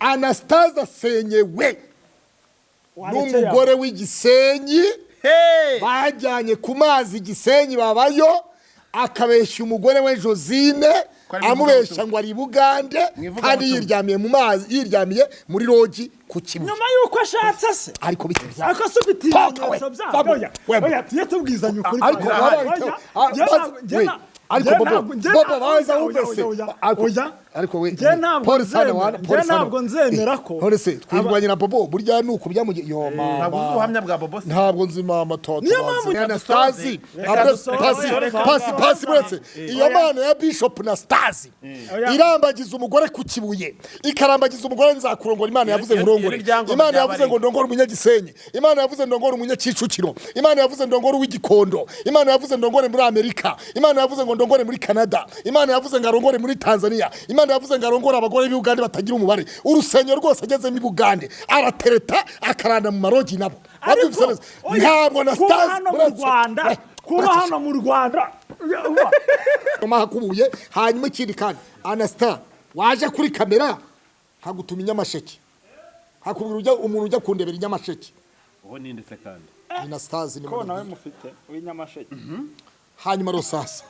Anastase asenyewe n'umugore w'Igisenyi bajyanye ku mazi Gisenyi, babayo, akabeshya umugore we Josine, Ko ari amubeshya ngo ari i Bugande Mu ivugabutumwa. kandi yiryamiye mu mazi, yiryamiye muri lodge ku Kibuye. Nyuma y'uko ashatse se? Ariko bite bya Ariko se ufite Toka we, ibimenyetso byabyo? vamo, Oya, wema. oya, tujye tubwizanya ukuri. Ariko Oya, baba oya, ah, njye we, ariko njye Bobo, njye Bobo, baza oya, wumve se. oya, oya, Ariko- oya. Ariko we, Njye ntabwo Paul sana nzemera, wana, njye Paul sana. ntabwo nzemera ko None se twirwanye na Bobo burya nuko byamuge yo mama. Ntabwo uzi ubuhamya bwa Bobo se? Ntabwo nzi mama toto. Niyo mpamvu Anastasi Reka dusoze. pasi Reka pasi dusoze. pasi buretse iyo mana ya Bishop Anastasi Oya. irambagiza umugore ku Kibuye, ikarambagiza umugore, nzakurongora. Imana yavuze nkurongore. Iyo ryangombwa Imana byaba yavuze ari- ngo ndongore umunyagisenyi. Imana yavuze ndongore umunyakicukiro. Imana yavuze ndongore uw'Igikondo. Imana yavuze ndongore muri Amerika. Imana yavuze ngo ndongore muri Canada. Imana yavuze ngo arongore muri Tanzania. Imana yavuze ngo arongore abagore b'i Bugande batagira umubare. Urusengero rwose agezemo i Bugande aratereta, akaranda mu malodge nabo. Ariko Wabyumvise neza? oya, Ntabwo kuba Anastasi hano mu uretse- Rwanda, kuba uretse- hano mu Rwanda uba- Hakubuye. Hanyuma ikindi kandi, Anasta waje kuri kamera nkagutuma inyamasheke, hakubwira ujya umuntu ujya kundebera inyamasheke. Uwo ninde se kandi? Anastasi ni Ko nawe munini. mufite w'inyamasheke. Hanyuma rosasa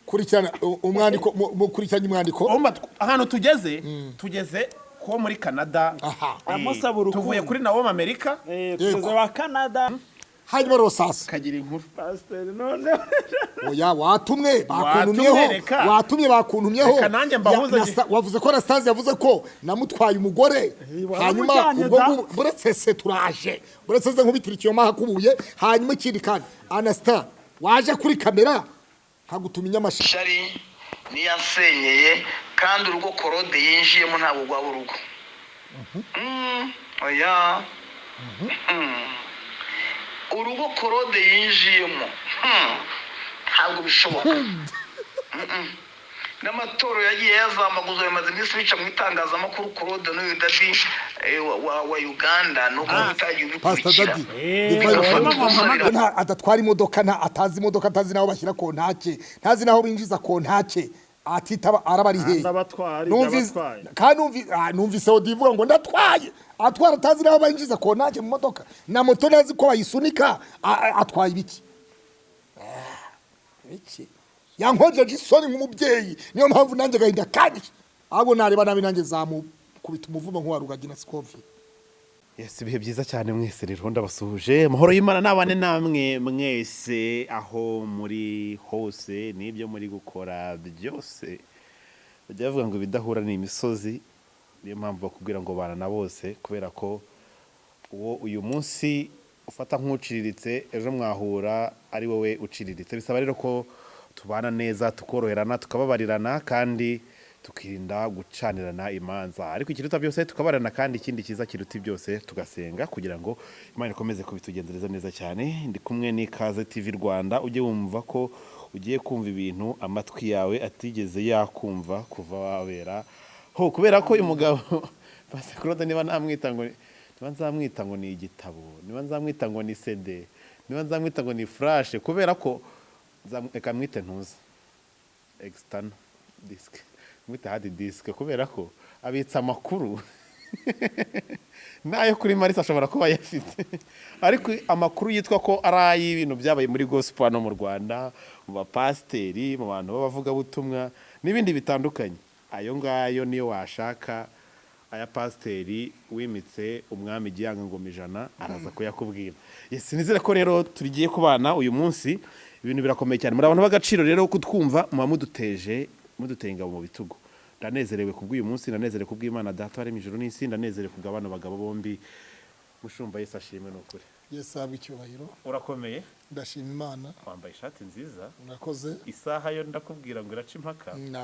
kurikirana umwandiko, mukurikiranye umwandiko. Urumva ahantu tugeze, tugeze ko muri Canada. Aha. Amusaba urukundo. Tuvuye kuri nawo Amerika. Tugeze wa Canada. Hanyuma rosasa Kagira inkuru. Pasiteri none. Oya, watumwe bakuntumyeho. Watumwe, reka. Watumye bakuntumyeho. Reka nanjye mbahuze. Wavuze ko Anastasi yavuze ko namutwaye umugore. Hanyuma waramujyanye ubwo da. ngubwo buretse se turaje, buretse se nkubitira ikinyoma hakubuye. Hanyuma ikindi kandi, Anasta waje kuri kamera nkagutuma inyamasheke. Shari niyo yansenyeye, kandi urugo Korode yinjiyemo ntabwo rwaba urugo. Oya. Urugo Korode yinjiyemo, ntabwo bishoboka. N'amatorero yagiye yazambaguza, bimaze iminsi bica mu itangazamakuru. Korode n'uyu Dadi wa Uganda, ni uko utagiye Pastor ubikurikira. Dadi Divine Mpamagara. Nta adatwara imodoka, nta atazi imodoka, atazi n'aho bashyira kontake, ntazi n'aho binjiza kontake, atitaba araba ari hehe? Ndabatwara, ndabatwaye. Kandi numvise Odi ivuga ngo ndatwaye, atwara atazi n'aho binjiza kontake mu modoka, na moto ntazi ko bayisunika, atwaye ibiki? Ibiki yankojeje isoni nk'umubyeyi. Niyo mpamvu nanjye agahinda kanyishe, ahubwo nareba nabi nanjye zamukubita umuvumo nk'uwa Rugagi na Sikovi. Yes, ibihe byiza cyane mwese. Rero ndabasuhuje, amahoro y'Imana nabane namwe mwese aho muri hose n'ibyo muri gukora byose. Bajya bavuga ngo ibidahura ni imisozi. Niyo mpamvu bakubwira ngo bana na bose, kubera ko uwo uyu munsi ufata nk'uciriritse, ejo mwahura ari wowe uciriritse. Bisaba rero ko tubana neza, tukoroherana, tukababarirana kandi tukirinda gucanirana imanza. Ariko ikiruta byose tukababarana, kandi ikindi cyiza kiruta byose tugasenga kugira ngo Imana ikomeze kubitugenzereza neza cyane. Ndi kumwe n'Ikaze TV Rwanda. Ujye wumva ko ugiye kumva ibintu amatwi yawe atigeze yakumva kuva wabera ho, kubera ko uyu mugabo Pastor Claude, niba namwita ngo, niba nzamwita ngo ni igitabo, niba nzamwita ngo ni CD, niba nzamwita ngo ni flash, kubera ko reka mwite ntuza external disk, mwite hard disk, kubera ko abitsa amakuru n'ayo kuri Marisi ashobora kuba ayafite. Ariko amakuru yitwa ko ari ay'ibintu byabaye muri gospel hano mu Rwanda, mu bapasiteri, mu bantu b'abavugabutumwa n'ibindi bitandukanye, ayo ngayo niyo washaka aya pasiteri wimitse umwami Gihanga ngoma ijana, araza kuyakubwira. Yes, nizere ko rero tugiye kubana uyu munsi. Ibintu birakomeye cyane. Muri abantu b'agaciro rero kutwumva, muba muduteje, muduteye ingabo mu bitugu. Ndanezerewe kubw'uyu munsi, ndanezerewe kubw'Imana Data waremye ijuru n'isi, ndanezerewe kubwa bano bagabo bombi. Mushumba, Yesu ashimwe ni ukuri. Yesu ahabwe icyubahiro. Urakomeye? Ndashima Imana. Wambaye ishati nziza. Murakoze. Isaha yo ndakubwira ngo iraca impaka. Ni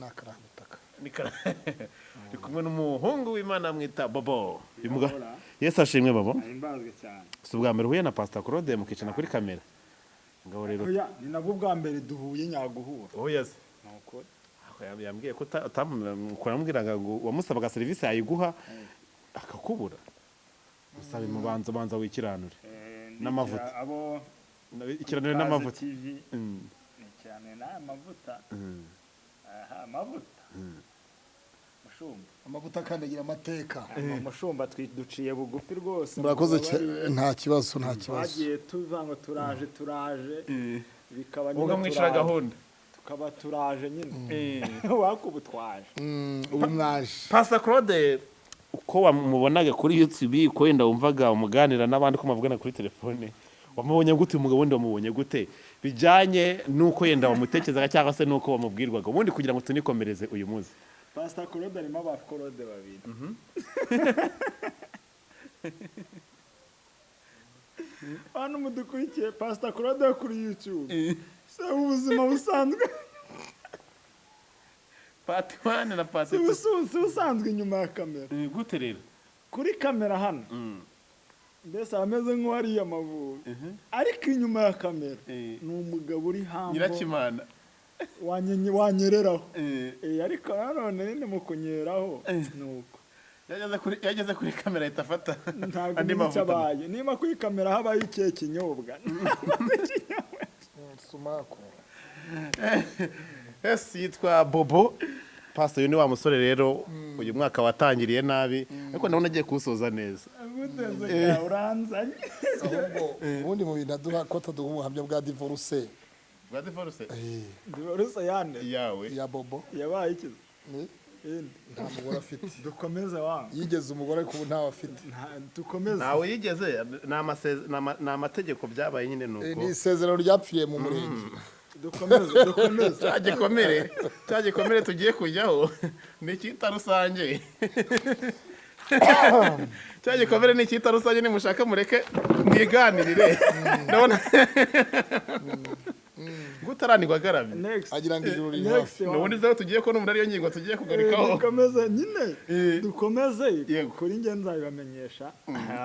akarahabutaka. Ndi kumwe n'umuhungu w'Imana mwita Bobo. Yesu ashimwe, Bobo. Ahimbazwe cyane. Si ubwa mbere uhuye na Pastor Claude mukicana kuri kamera ngabo rero? Oya, ni nabwo bwa mbere duhuye nyaguhura. Oya se? Ni ukuri. Yambwiye ko utamubwiraga ngo wamusabaga serivisi yayiguha akakubura. Musabe mubanza banza wikiranure n'amavuta. Abo Ikiranure n'amavuta. TV ni cyane n'aya mavuta. Aha, amavuta. Mushumba. Amavuta akandagira amateka. Mushumba, duciye bugufi rwose. Murakoze. Mubabarire. Nta kibazo, nta kibazo. Twagiye tuva ngo turaje, turaje, bikaba nyine Ukamwicira turaje. gahunda. Tukaba turaje nyine, wakubutwaje. Ubu mwaje. Pastor Claude, uko wamubonaga kuri YouTube, uko wenda wumvaga umuganira n'abandi, ko muvugana kuri telefone, wamubonye gute umugabo? Wundi wamubonye gute bijyanye n'uko yenda wamutekerezaga cyangwa se n'uko wamubwirwaga ubundi, kugira ngo tunikomereze uyu munsi? Pastor Claude arimo aba Claude babiri. Hano mudukurikiye, Pastor Claude wo kuri YouTube se ubuzima busanzwe Part 1 na part si si ubusanzwe inyuma ya kamera. Gute rero? Kuri kamera hano mbese ameze nk'uwariye Amavubi, ariko inyuma ya kamera ni umugabo uri hambo. Nyirakimana. Wanyereraho. Ariko nanone nyine mu kunyeraho ni uko. Yageze kuri kamera ahita afata Ntabwo andi umenya icyo mavuta. Abaye niba kuri kamera habaye ikihe kinyobwa. Sumaku. Yes, yitwa Bobo. Pastor, uyu ni wa musore rero uyu mwaka watangiriye nabi, ariko ndabona agiye kuwusoza neza. Guteze ka uranzanye. Ahubwo ubundi mu bintu aduha ko ataduha ubuhamya bwa divorce. Bwa divorce? Divorce yande? Yawe. Ya Bobo. Yabaye ikize? Ni Inde? Nta mugore afite. Dukomeze wa. Yigeze umugore, ariko ubu ntawe afite. Dukomeze. Ntawe yigeze, ni amategeko byabaye nyine. Nuko Ni isezerano ryapfiriye mu murenge. Dukomeze, dukomeze. Cya gikomere tugiye kujyaho ni icyita rusange. Cya gikomere ni icyita rusange, nimushaka mureke mwiganirire. Ndabona ngo utaranirwa agaramye. Next. Agira ngo ijuru riri Next hafi. wa. Nubundi zaho tugiye ko n'umuntu ariyo ngingo tugiye kugarukaho. Dukomeze nyine. Dukomeze. Yego. Kuri njye nzabibamenyesha.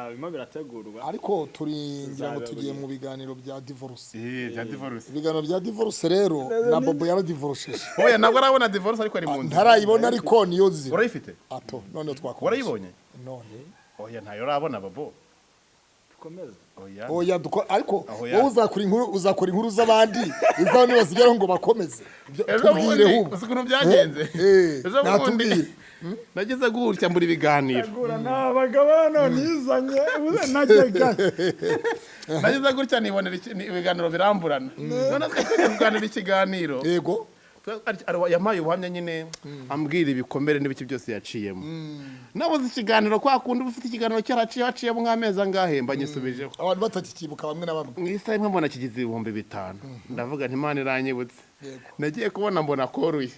Birimo birategurwa. Ariko turi, ngira ngo tugiye Nzababwira. mu biganiro bya divorce. Bya divorce. Ibiganiro bya divorce rero, na Bobo yaradivorosheje. Oya, ntabwo arabona divorce, ariko ari mu nzira. Ntarayibona, ariko niyo nzira. Urayifite? Ato none twakomeza. Warayibonye? None. Oya, ntayo urabona, Bobo. Dukomeze. Oya. Oya, ariko Aho ya. wowe uzakora inkuru z'abandi, izaho nibazigeraho ngo bakomeze. Ejo Tubwire bundi ahubwo. uzi ukuntu byagenze? Ejo bundi Natubwire. Nagize gutya mbura ibiganiro. Gura ni abagabo hano nizanye ubuze najyaga. Nagize gutya nibonera ibiganiro biramburana, none twajya kuganira ikiganiro. Yego. Yampaye ubuhamya nyine, ambwira ibikomere n'ibiki byose yaciyemo. Nabuze ikiganiro, kwa kundi uba ufite ikiganiro cyaraciye, haciyemo nk'amezi angahe, mba nyisubijeho. Abantu batakikibuka bamwe na bamwe. Mu isaha imwe mbona kigize 5000. Ndavuga nti Imana iranyibutse. Nagiye kubona mbona koruye.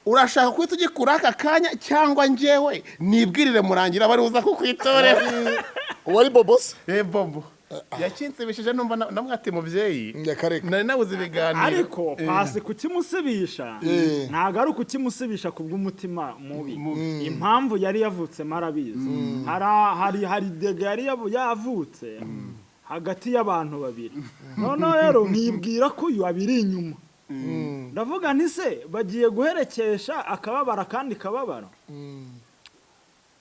Urashaka guhita ugikura aka kanya, cyangwa njyewe nibwirire murangira bari uza kukwitorera? Uwari Bobo se? Eh, Bobo yakinsibishije, numva namwe ati mubyeyi, Nyakareka. nari nabuze ibiganiro. Ariko pasi kukimusibisha ntabwo ari ukukimusibisha ku bw'umutima mubi. Impamvu yari yavutsemo arabizi. Hari dégâts yari yavutse hagati y'abantu babiri. Noneho rero nkibwira ko uyu abiri inyuma, ndavuga nti se bagiye guherekesha akababara kandi kababara.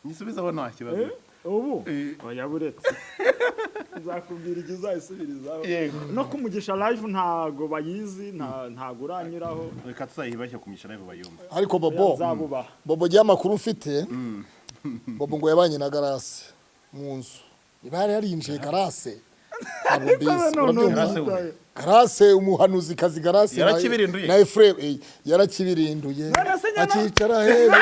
Nyisubizeho, nta kibazo. Ubu oya, buretse nzakubwira igihe uzayisubirizaho. Yego. No kumugisha live ntago bayizi, ntago uranyuraho. Reka tuzayibashye kumisha live bayumve. Ariko Bobo, Nzabubaha. Bobo, gihe amakuru mfite, Bobo ngo yabanye na Garase mu nzu. Niba yari yarinjiye Garase, ntabwo mbizi. Urabyumva? Garase we. Garase, umuhanuzi kazi Garase Yarakibirinduye? na Efuremu, yarakibirinduye. None se nyana- Akicara hebe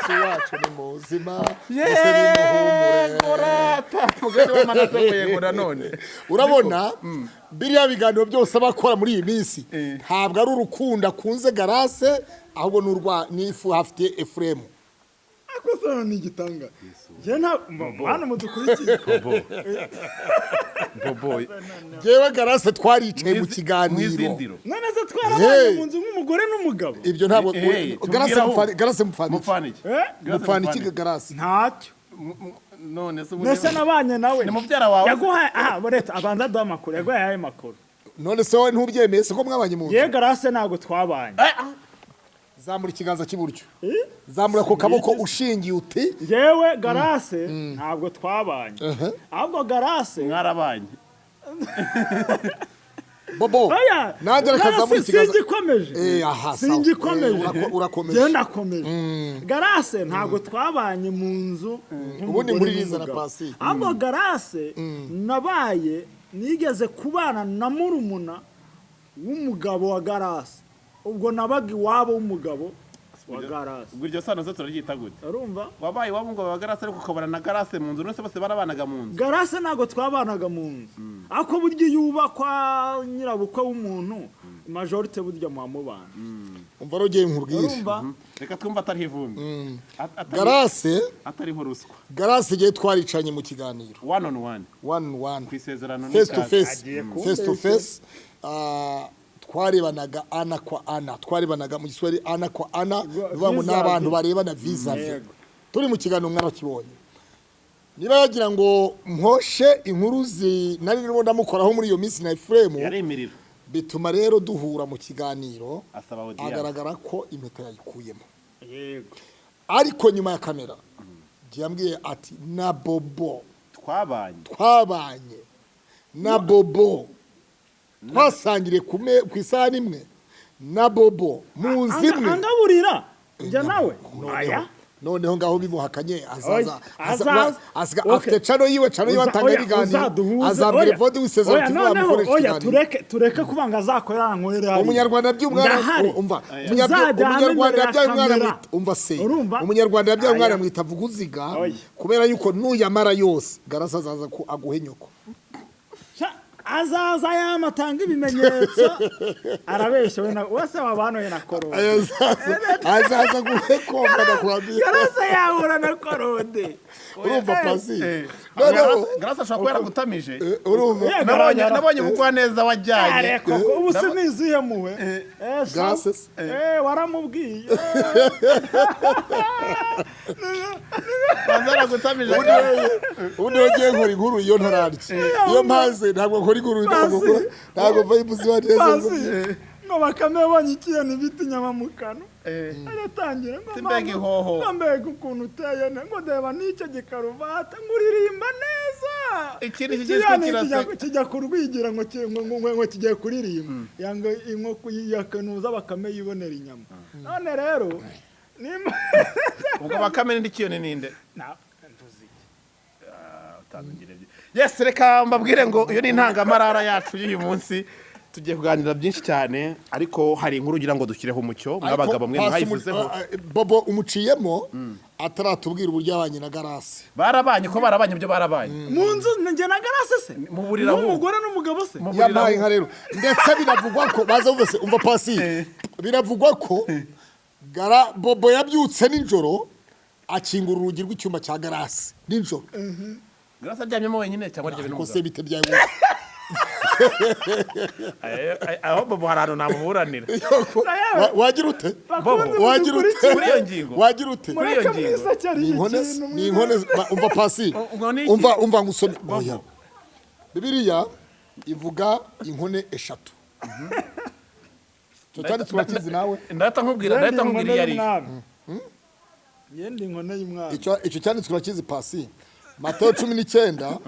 ese wacu ni muzima, ese ni muhumure. Rata mugani w'Amanase ngo yego nanone. Urabona biriya biganiro byose abakora muri iyi minsi, ntabwo ari urukundo akunze Garase, ahubwo ni urwa n'ifu hafite Efuremu. Ariko se ni igitanga njye nta hano mudukurikiye. Bobo, Bobo. Yewe, Garase twaricaye mu kiganiro. Mw'izindiro. None se twarabaye Hey. mu nzu nk'umugore n'umugabo? Ibyo ntabwo Tubwire Garase aho. Garase mupfana iki? Mupfana iki? Eh? Mupfana iki Garase? Ntacyo. None se ubu Mbese nabanye nawe? Ni mubyara wawe? Yaguhaye aha, buretse abanza aduha amakuru. Yaguhaye ayo makuru? None se wowe ntubyemeye se ko mwabanye mu nzu? Ye, Garase ntabwo twabanye. Zamura ikiganza cy'iburyo. Eh? Zamura ako kaboko ushingiye uti. Yewe, Garase ntabwo twabanye, ahubwo Garase Mwarabanye. Bobo, Oya, nanjye reka none nzamure ikiganza. Singikomeje. Aha, sawa. Singikomeje. Urakomeje. Njyewe ndakomeje. Garase ntabwo twabanye mu nzu Ubundi nk'umugore muri Liza na n'umugabo. Pasi. Ahubwo Garase nabaye nigeze kubana na murumuna w'umugabo wa Garase, ubwo nabaga iwabo w'umugabo wa Garase. Ubwo iryo sano zo turaryita gute? Urumva? Wabaye iwabo ngo wa Garase, ariko ukabana na Garase mu nzu? None se bose barabanaga mu nzu? Garase ntabwo twabanaga mu nzu, ariko burya iyo yubakwa nyirabukwe w'umuntu, majorité burya muba mubana. Umva rero, ugiye nkubwire. Urumva? Reka twumve atariho ivumbi. Garase, Atariho ruswa. Garase igihe twaricanye mu kiganiro. One on one. One on one. Ku isezerano Face to n'ikaze. face. Agiye Face to face. Twarebanaga ana kwa ana, twarebanaga mu Giswahili ana kwa ana, bivuga ngo ni Vis-a-vis. abantu barebana vis-a-vis. Yego. Turi mu kiganiro, mwarakibonye. Niba yagira ngo mposhe inkuru zi nari ndimo ndamukoraho muri iyo minsi na Efuremu, Yari imiriro. bituma rero duhura mu kiganiro, Asaba audience. agaragara ko impeta yayikuyemo. Yego. Ariko nyuma ya kamera yambwiye ati: "Na Bobo Twabanye. twabanye, na Bobo twasangiriye ku isahani imwe, na Bobo mu nzu imwe." Angaburira njya nawe. Noneho, Aya. noneho ngaho bimuhakanye azaza. Oya, azaza. Okay. Afite channel yiwe, channel yiwe atanga Oya, ibiganiro. uzaduhuze, Azabwira oya. Evode w'isezerano Oya, tuvuga noneho, mukoresha oya, ikiganiro. Tureke kuba ngo azakorera nkorera hariya. Umunyarwanda yabyaye umwana. Ndahari. Umva. Tuzajya hamwe Umunyarwanda imbere ya yabyaye umwana kamera. umva se. Urumva? Umunyarwanda yabyaye umwana Aya. mwita vuguziga, Oya. kubera yuko nuyamara yose, Garasa azaza ko aguhe nyoko. Sha, azaza yamatanga ibimenyetso, arabeshya we na wese wabanuye na korode. Azaza guhe komba, ndakwambia. Garasa yahura na korode. Urumva, Pasi, noneho Garase ashobora kuba yaragutamije. Urumva? Yeah. Nabonye ubugwaneza wajyanye. Areko ubu siniziye muwe. Sha. Garase se. Waramubwiye. Banza yaragutamije. Ubundi wagiye nkora inkuru iyo ntararya, iyo mpaze ntabwo nkora inkuru, ntabwo Pasi. nkora, ntabwo mva ibuziba neza. Pasi, ngo Bakame yabonye ikiyoni bita inyama mu kanwa, aratangira ngo Ati mbega mama, ihoho. ngo mbega ukuntu uteye ngo ndeba n'icyo gikaruvate, ngo uririmba neza. Ikindi Ikiyoni kigizwe kiraseka. kijya kurwigira ngo ngo kigiye kuririmba, yanga inkoko yakanuza Bakame yibonera inyama. None rero nimba Ubwo Bakame n'indi kiyoni ninde? Na ntuzi iki. Yes, reka mbabwire ngo iyo ni intangamarara yacu y'uyu munsi. Tugiye kuganira byinshi cyane, ariko hari inkuru ugira ngo dushyireho umucyo, mw'abagabo mwe Pasi mwayivuzeho. Bobo umuciyemo ataratubwira uburyo yabanye na Garase. Barabanye ko barabanye, ibyo barabanye. Mu nzu njye na Garase se? Mu buriri ahubwo. N'umugore n'umugabo se? Mu buriri Yampaye ahubwo. nka rero, ndetse biravugwa ko baza bumvise. Umva Pasi, biravugwa ko gara Bobo yabyutse nijoro akingura urugi rw'icyumba cya Garase nijoro. Garase aryamyemo wenyine cyangwa aryamye Ariko n'umugabo? se bite byawe? Aho Bobo hari ahantu namuburanira. Wagira ute? Bakunzi Wagira ute? mudukurikire. Kuri iyo ngingo. Wagira ute? Kuri iyo Mureke ngingo. mwisakira Ni inkone ikintu. ni inkone umva Pasi. Ubwo ni iki? Umva ngusome. Oya, Bibiliya ivuga inkone eshatu. Icyo cyanditswe urakizi nawe. Ndahita nkubwira iyo ari yo. Yenda inkone y'umwami. Icyo cyanditswe urakizi, Pasi? Matayo 19.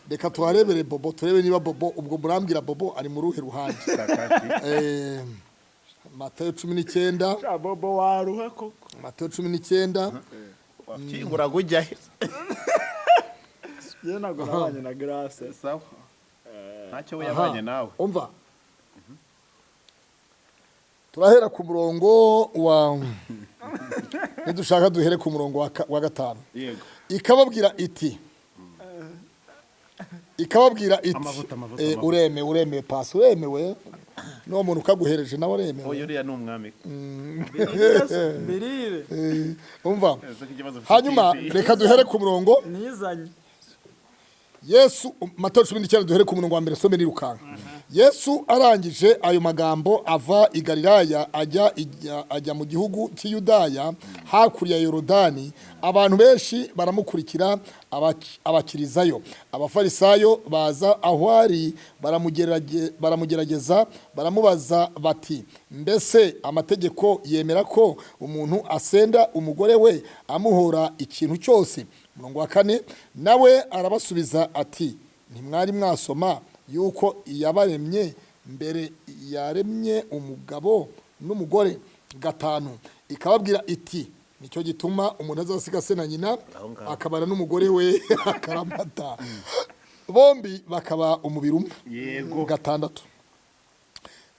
Reka tuharebere Bobo, turebe niba Bobo, ubwo murambwira Bobo ari mu ruhe ruhande. Matayo 19. Sha, Bobo waruha koko. Matayo 19. Wakingura ujya he? Njye ntabwo nabanye na Grace. Sawa, ntacyo we yabanye nawe. Umva, turahera ku murongo wa, nidushaka duhere ku murongo wa 5. Yego. Ikababwira iti Amavuta, amavuta, amavuta. Uremewe, uremewe Pasi, uremewe n'uwo muntu ukaguhereje nawe aremewe. Oya, uriya ni umwami. Mbirire. Umva. Ese ko ikibazo ufite Hanyuma iki? reka duhere ku murongo Nizanye. Yesu, Matayo 19, duhere ku murongo wa 1, some nirukanka. Yesu arangije ayo magambo ava i Galilaya ajya mu gihugu cy'Iyudaya hakurya ya Yorodani. Abantu benshi baramukurikira, abakirizayo. Abafarisayo baza aho ari, baramugerageza, baramubaza bati: "Mbese amategeko yemera ko umuntu asenda umugore we amuhora ikintu cyose?" Umurongo wa 4, nawe arabasubiza ati: "Ntimwari mwasoma yuko iyabaremye Mbere yaremye umugabo n'umugore. 5 ikababwira iti: nicyo gituma umuntu azasiga se na nyina, akabana n'umugore we akaramata, bombi bakaba umubiri umwe. 6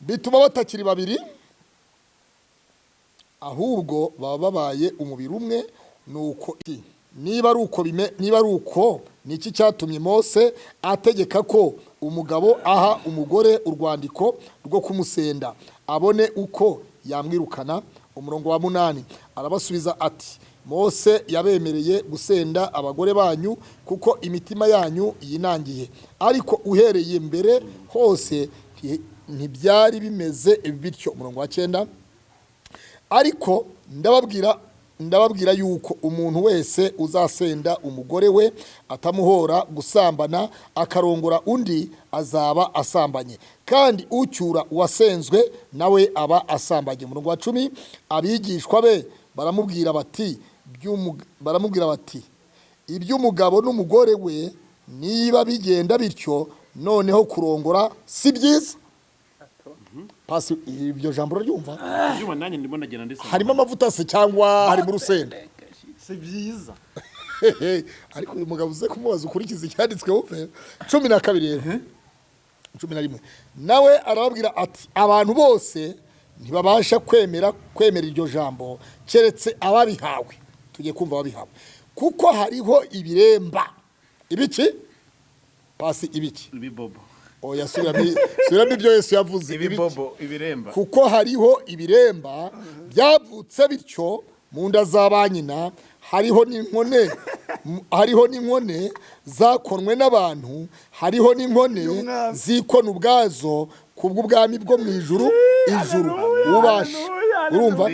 bituma batakiri babiri, ahubwo baba babaye umubiri umwe. Nuko niba ari uko, niki cyatumye Mose ategeka ko umugabo aha umugore urwandiko rwo kumusenda, abone uko yamwirukana? Umurongo wa 8, arabasubiza ati: Mose yabemereye gusenda abagore banyu kuko imitima yanyu yinangiye, ariko uhereye mbere hose ntibyari bimeze bityo. Umurongo wa 9, ariko ndababwira yuko umuntu wese uzasenda umugore we atamuhora gusambana, akarongora undi, azaba asambanye, kandi ucyura uwasenzwe nawe aba asambanye. Umurongo wa 10, abigishwa be baramubwira bati: iby'umugabo n'umugore we niba bigenda bityo, noneho kurongora si byiza. Pasi, ibyo jambo uraryumva? Ibyuma nanjye ndimo ndagenda ndisoma. Harimo amavuta se cyangwa harimo urusenda? Si byiza. Ariko uyu mugabo uze kumubaza ukurikiza icyanditswe wumve. 12 rero, 11, nawe arababwira ati: abantu bose ntibabasha kwemera iryo jambo, keretse ababihawe. Tugiye kumva ababihawe, kuko hariho ibiremba. Ibiki, pasi? Ibiki? Ibibobo. Oya, subiramo ibyo Yesu yavuze. Ibiki? Ibibobo, ibiremba. Kuko hariho ibiremba byavutse bityo mu nda za ba nyina, hariho n'inkone zakonwe n'abantu, hariho n'inkone zikona ubwazo kubw'ubwami bwo mu ijuru. Ubasha urumva?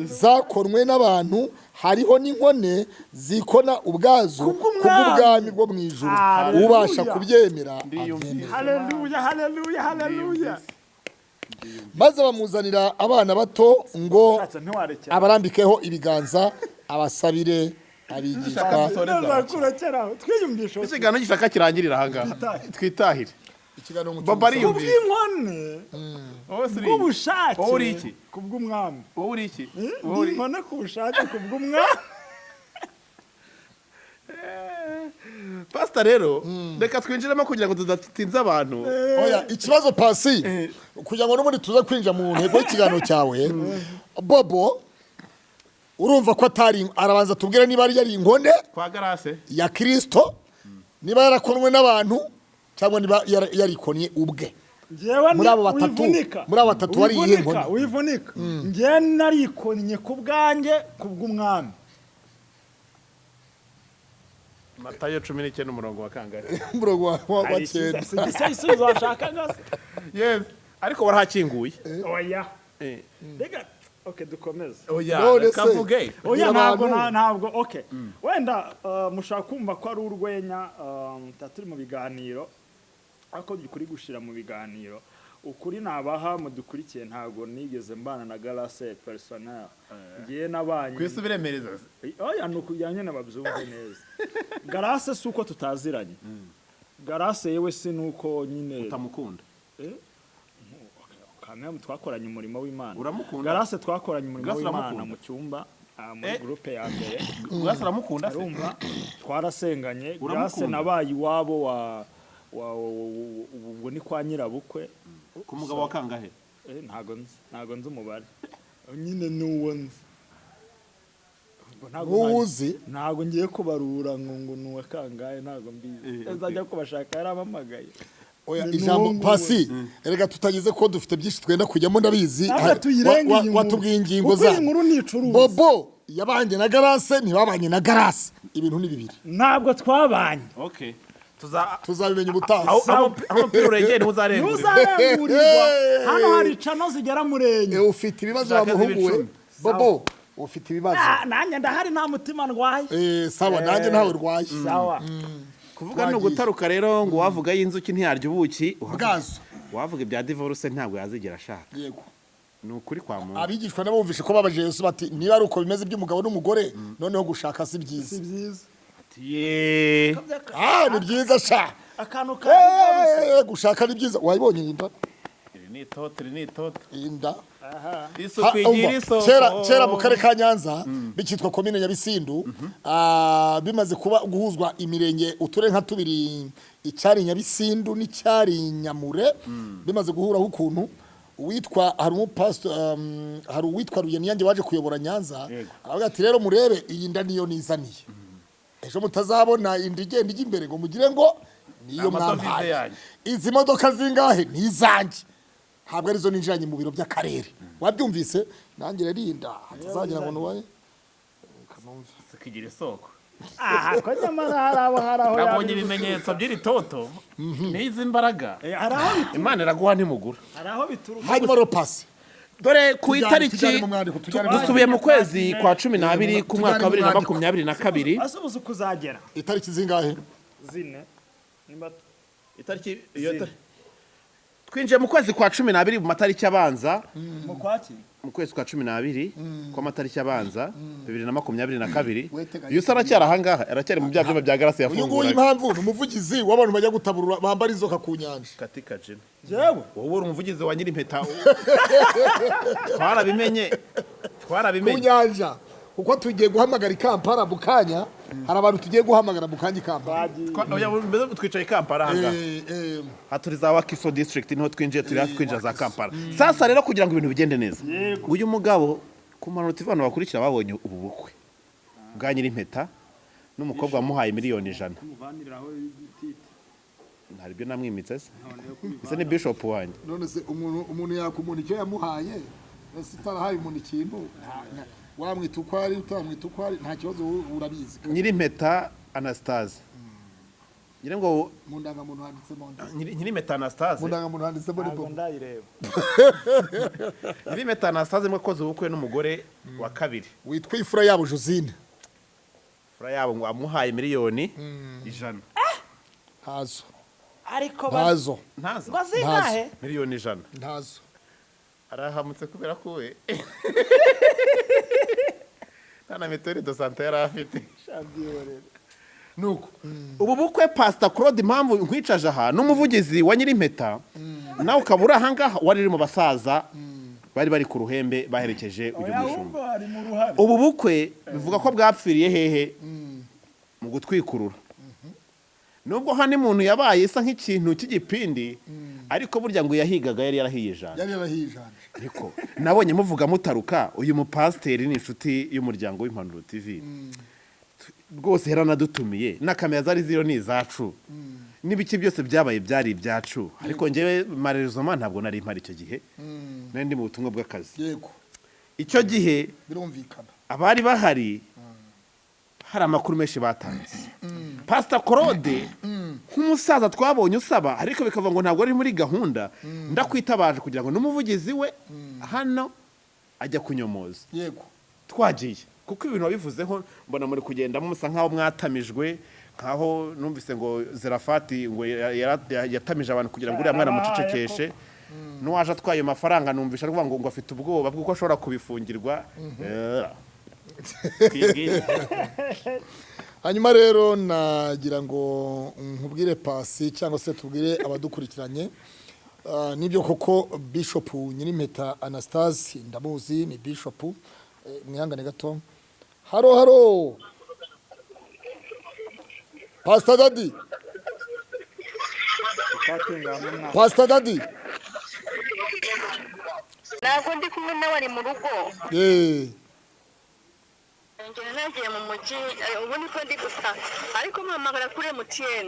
Zakonwe n'abantu, hariho n'inkone zikona ubwazo kubw'ubwami bwo mu ijuru. Hallelujah. Ubasha kubyemera abyemere. Haleluya, haleluya, haleluya! Maze bamuzanira abana bato ngo Ushatse ntiwarekera. abarambikeho ibiganza, abasabire abigishwa. Ntazakurekeraho, twiyumvishe. Ikiganiro gishaka kirangirira ahangaha, twitahire. Ikiganiro mu Baba cyumba. ariyumvisha. Kubw'inkone Wowe se uri iki? bw'ubushake. Wowe uri iki? Kubw'umwami. Wowe uri iki? Ndi Wowe uri inkone ku bushake kubw'umwami. Pasita rero, reka twinjiremo kugira ngo tudatinza abantu. Oya, ikibazo pasi, kugira ngo n'ubundi tuze kwinjira mu ntego y'ikiganiro cyawe. Bobo, urumva ko atari, arabanza tubwire niba yari inkone kwa Garase ya Kirisito, niba yarakonwe n'abantu cyangwa niba yarikonye ubwe. Njyewe Muri abo batatu, wivunika. muri abo batatu wari iyihe Wivunika, nkone? wivunika. Njyewe narikonnye ku bwanjye kubw'umwami. Matayo 19, umurongo wa kangahe? Umurongo wa 9. Si igisubizo washakaga se? Yes, ariko warahakinguye. Oya. Reka, okay, dukomeze. Oya. None Reka se- mvuge. Oya. Bwira Ntabwo abantu. Ntabwo, okay, wenda mushobora kumva ko ari urwenya, tuba turi mu biganiro, ariko ukuri gushira mu biganiro. Ukuri nabaha mudukurikiye, ntabwo nigeze mbana na Garase personnel. Ngiye nabanye Ku isi ubiremereza. Oya, ni ukugira nyine babyumve neza. Garase si uko tutaziranye, Garase yewe si nuko nyine Utamukunda? Kamwe twakoranye umurimo w'Imana. Uramukunda? Garase twakoranye umurimo Garase w'Imana uramukunda? mu cyumba, muri Eh. groupe ya mbere. Garase uramukunda se? Urumva, twarasenganye. Uramukunda? Garase nabaye iwabo wa ubwo ni kwa nyirabukwe. Ku mugabo wa kangahe? Ntago nzi umubare nyine, n'uwo nzi. Ubwo ntago N'uwo uzi? Ntago ngiye kubarura ngo ni uwa kangahe, ntago mbizi. Okay. Nzajya kubashaka yaramamagaye. Oya. Ni Ijambo n'uwo nguwo. Pasi, erega tutageze ko dufite byinshi twenda kujyamo, ndabizi. Ntabwo tuyirenge iyi nkuru. Watubwiye ingingo Kuko iyi za nkuru nticuruza. Bobo yabanye na Garase, ntibabanye na Garase, ibintu ni bibiri. Ntabwo twabanye. Okay, tuza Tuzabimenya ubutaha. Aho umupira urengeye niho uzarengurira. Ntuzarengurirwa hano, hari cano zigera muri enye. Ufite ibibazo Zaka wa muhungu we. z'ibicumi. Bobo, ufite ibibazo. Ah, nanjye ndahari, nta mutima ndwaye. Sawa, nanjye ntawe urwaye. Sawa. Kuvuga ni ugutaruka rero, ngo uwavuga y'inzuki ntiyarya ubuki. Bwazo. Wavuga ibya divorce ntabwo yazigera ashaka. Yego. Ni ukuri kwa muntu. Abigishwa nabo bumvishe ko babaje Yesu bati: niba ari uko bimeze by'umugabo n'umugore, noneho gushaka si byiza. Si byiza. Ye. Ah, ni byiza sha. Akantu ka divorce. Gushaka ni byiza, wayibonye nimba? Iri Ni itoto, iri ni itoto. Inda. Isuku Ha, igira umva, isoko. Kera mu karere ka Nyanza bikitwa komine Nyabisindu, bimaze kuba guhuzwa imirenge uture nka tubiri, icyari Nyabisindu n'icyari Nyamure, bimaze guhuraho ukuntu uwitwa hari umupastor, hari uwitwa Rugeniyange waje kuyobora Nyanza, aravuga ati rero murebe iyi nda niyo nizaniye, ejo mutazabona inda igenda ijya imbere ngo mugire ngo niyo Amadovize mwampaye. yanyu. Izi modoka zingahe ni izanjye, ntabwo arizo ninjiranye mu biro by'akarere. Wabyumvise? Nanjye rero iyi nda hatazagira ngo nuwaye. Isuku igira isoko. Aha ko nyamara hari aho Nabonye yaba ibimenyetso by'iri toto n'izi mbaraga. Hari aho bituruka. Imana iraguha ntimugura. Hari aho bituruka. Hanyuma ropasi Dore ku itariki tujyane mu mwandiko, tujyane mu dusubiye mu kwezi kwa 12 ku mwaka wa Tujyane mu 2022. Ase ubuze uko uzagera. Itariki zingahe? 4 nimba. Itariki iyo twinjiye mu kwezi kwa 12 mu matariki abanza. Mu kwaki? Mu kwezi kwa 12 kw'amatariki abanza 2022. Weteganya. Uyu se aracyari ahangaha, aracyari mu bya byumba bya garasi Uyu nguyu yafunguraga. impamvu ni umuvugizi w'abantu bajya gutaburura bambara inzoka ku nyanja. Katika jina. Jewe. Wowe uri umuvugizi wa Nyirimpeta, twarabimenye. Ku Twarabimenye. nyanja, kuko tugiye guhamagara i Kampala mu kanya. Hari abantu tugiye guhamagara mu kanya i Kampala. Oya, mbese twicaye i Kampala ahangaha. Aha turi za Wakiso District, niho twinjiye, turi hafi kwinjira za Kampala. Sasa rero kugira ngo ibintu bigende neza, uyu mugabo ku manota abantu bakurikira babonye ubu bukwe bwa Nyirimpeta n'umukobwa wamuhaye miliyoni 100. Muvaniriraho ibititi. Hari ibyo namwimitse se? Ese ni bishop wanjye? None se umuntu yaka umuntu icyo yamuhaye? Ese utarahaye umuntu ikintu, wamwita uko ari, utamwita uko ari, nta kibazo, wowe urabizi. Nyirimpeta Anastase ngira ngo Mu ndangamuntu handitsemo nde? Nyirimpeta Anastase. Mu ndangamuntu handitsemo Ntabwo ni ndayireba. Nyirimpeta Anastase mwakoze ubukwe n'umugore wa kabiri witwa Ifura yabo Josine. Fura yabo ngo amuhaye miliyoni 100. Ntazo. Ariko Ntazo. Ntazo. Ngo zingahe? Miliyoni 100. Ntazo. Arahamutse kubera ko we nta na mutuelle de santé yari afite. Nuko ubu bukwe, Pastor Claude, impamvu nkwicaje aha n'umuvugizi wa Nyirimpeta nawe ukaba uri ahangaha, wari uri mu basaza bari ku ruhembe baherekeje uyu Oya, mushumba. ahubwo hari mu ruhare. Ubu bukwe bivuga ko bwapfiriye hehe? Mu gutwikurura. Nubwo hano umuntu yabaye isa nk'ikintu cy'igipindi, ariko burya ngo yahigaga yari yarahiye ijana. Yari yarahiye ijana. Ariko nabonye muvuga mutaruka, uyu mupasiteri ni inshuti y'umuryango w'Impanuro TV rwose, yaranadutumiye na kamera zari ziriyo ni izacu, n'ibiki byose byabaye byari ibyacu. Ariko njyewe marezoma ntabwo nari mpari icyo gihe, nari ndi mu butumwa bw'akazi icyo gihe. Birumvikana. Abari bahari hari amakuru menshi batanze. Pasita Claude nk'umusaza twabonye usaba, ariko bikavuga ngo ntabwo ari muri gahunda. Ndakwitabaje kugira ngo n'umuvugizi we hano ajya kunyomoza. Twagiye kuko ibintu wabivuzeho, mbona muri kugenda musa nkaho mwatamijwe, nkaho numvise ngo Zerafati ngo yatamije abantu kugira ngo uriya mwana amucecekeshe. N'uwaje atwaye ayo mafaranga numvisha aravuga ngo afite ubwoba bw'uko ashobora kubifungirwa. Twibwire. Hanyuma rero nagira ngo nkubwire Pasi, cyangwa se tubwire abadukurikiranye. Nibyo koko, Bishop Nyirimpeta Anastase ndamuzi, ni bishop. Mwihangane gato. Haro haro, Pastor Dadi. Pastor Dadi. Ntabwo ndi kumwe nawe, ari mu rugo. Njye nagiye mu mujyi, ubu niko ndi gusa, ariko mpamagara kuri MTN.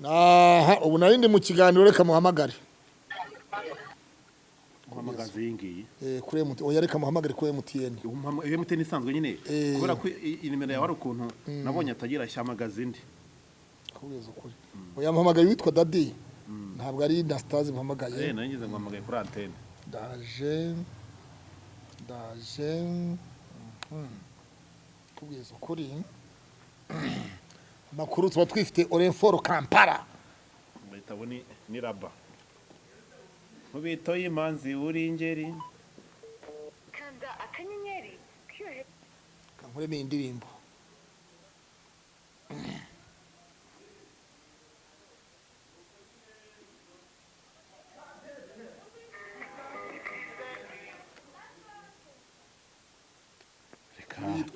Aha ubu nari ndi mu kiganiro, reka muhamagare. Muhamagaze iyi ngiyi. Kuri MTN, oya, reka muhamagare kuri MTN. Iyo MTN isanzwe nyine. Kubera ko inimero yawe ari ukuntu nabonye atagira, shyamagaza indi. Kubwiza ukuri, oya, muhamagaye witwa Dadi, ntabwo ari Anastase muhamagaye. Nari ngize ngo mpamagaye kuri antene. Ndaje, ndaje. Kubwiza ukuri, amakuru tuba twifite Orinfor Kampala. Bahita bo ni raba nkubito y'imanzi uri ingeri. Kanda akanyenyeri kiyohe. Kankuremo iyi ndirimbo.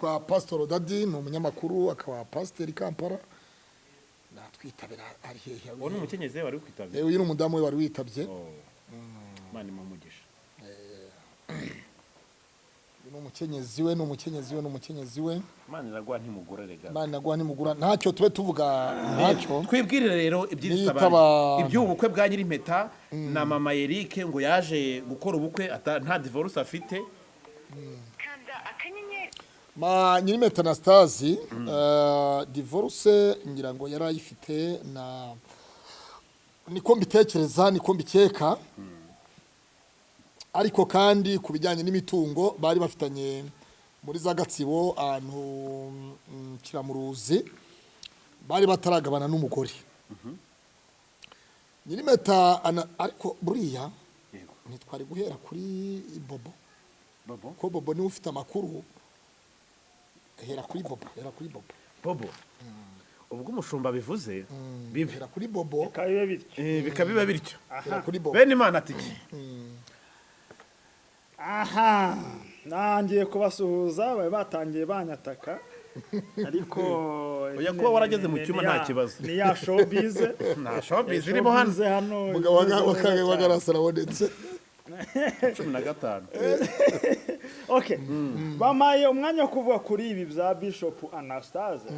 Yitwa Pastor Dadi, ni umunyamakuru akaba pasiteri Kampala. Natwitabira ari hehe? Uwo ni umukenyezi we wari kwitabye? Uyu ni umudamu we wari witabye. Imana imuhe. Uyu ni umukenyezi we, ni umukenyezi we, ni umukenyezi we. Imana iraguha ntimugura rega. Imana iraguha ntimugura, ntacyo tube tuvuga ntacyo. Twibwirire rero iby'iri iby'ubu bukwe bwa Nyirimpeta na mama Eric, ngo yaje gukora ubukwe nta divorce afite. Ma Nyirimpeta Anastase, divorce ngira ngo yari ayifite, na niko mbitekereza, niko mbikeka. Ariko kandi ku bijyanye n'imitungo bari bafitanye muri za Gatsibo, ahantu Kiramuruzi, bari bataragabana n'umugore Nyirimpeta. Ariko buriya ntitwari guhera kuri Bobo? Bobo. Ko Bobo niwe ufite amakuru. Hera kuri Bobo, hera kuri Bobo. Bobo, ubwo umushumba bivuze bibe. Hera kuri Bobo. Bikaba bityo. Bikaba biba bityo. Hera kuri Bobo. Bene Imana ati iki? Aha nangiye kubasuhuza, bari batangiye banyataka, ariko Oya, kuba warageze mu cyumba nta kibazo. Ni ya showbiz. Nta showbiz irimo hano. Showbiz hano Umugabo imeze neza cyane. wagarasa arabonetse. 15. Okay, bampaye umwanya wo kuvuga kuri ibi bya Bishop Anastase.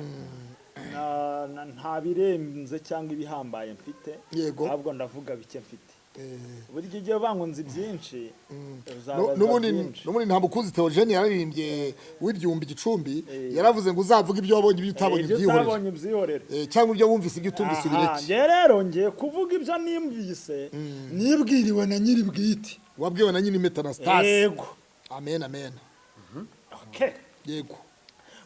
Nta birenze cyangwa ibihambaye mfite, ahubwo ndavuga bike mfite. Burya igihe uvuga ngo nzi byinshi, uzabazwa byinshi. N'ubundi nta mukunzi Theogene yararirimbye w'ibyumbi gicumbi, yaravuze ngo uzavuga ibyo wabonye, ibyo utabonye Ibyo ubyihorere. utabonye ubyihorere. Cyangwa ibyo wumvise, ibyo utumvise Aha, ubireke. njye rero ngiye kuvuga ibyo nimvise, nibwiriwe na nyiri bwite. Wabwiwe na Nyirimpeta Anastase? Yego. Amen, amen. Okay. Yego.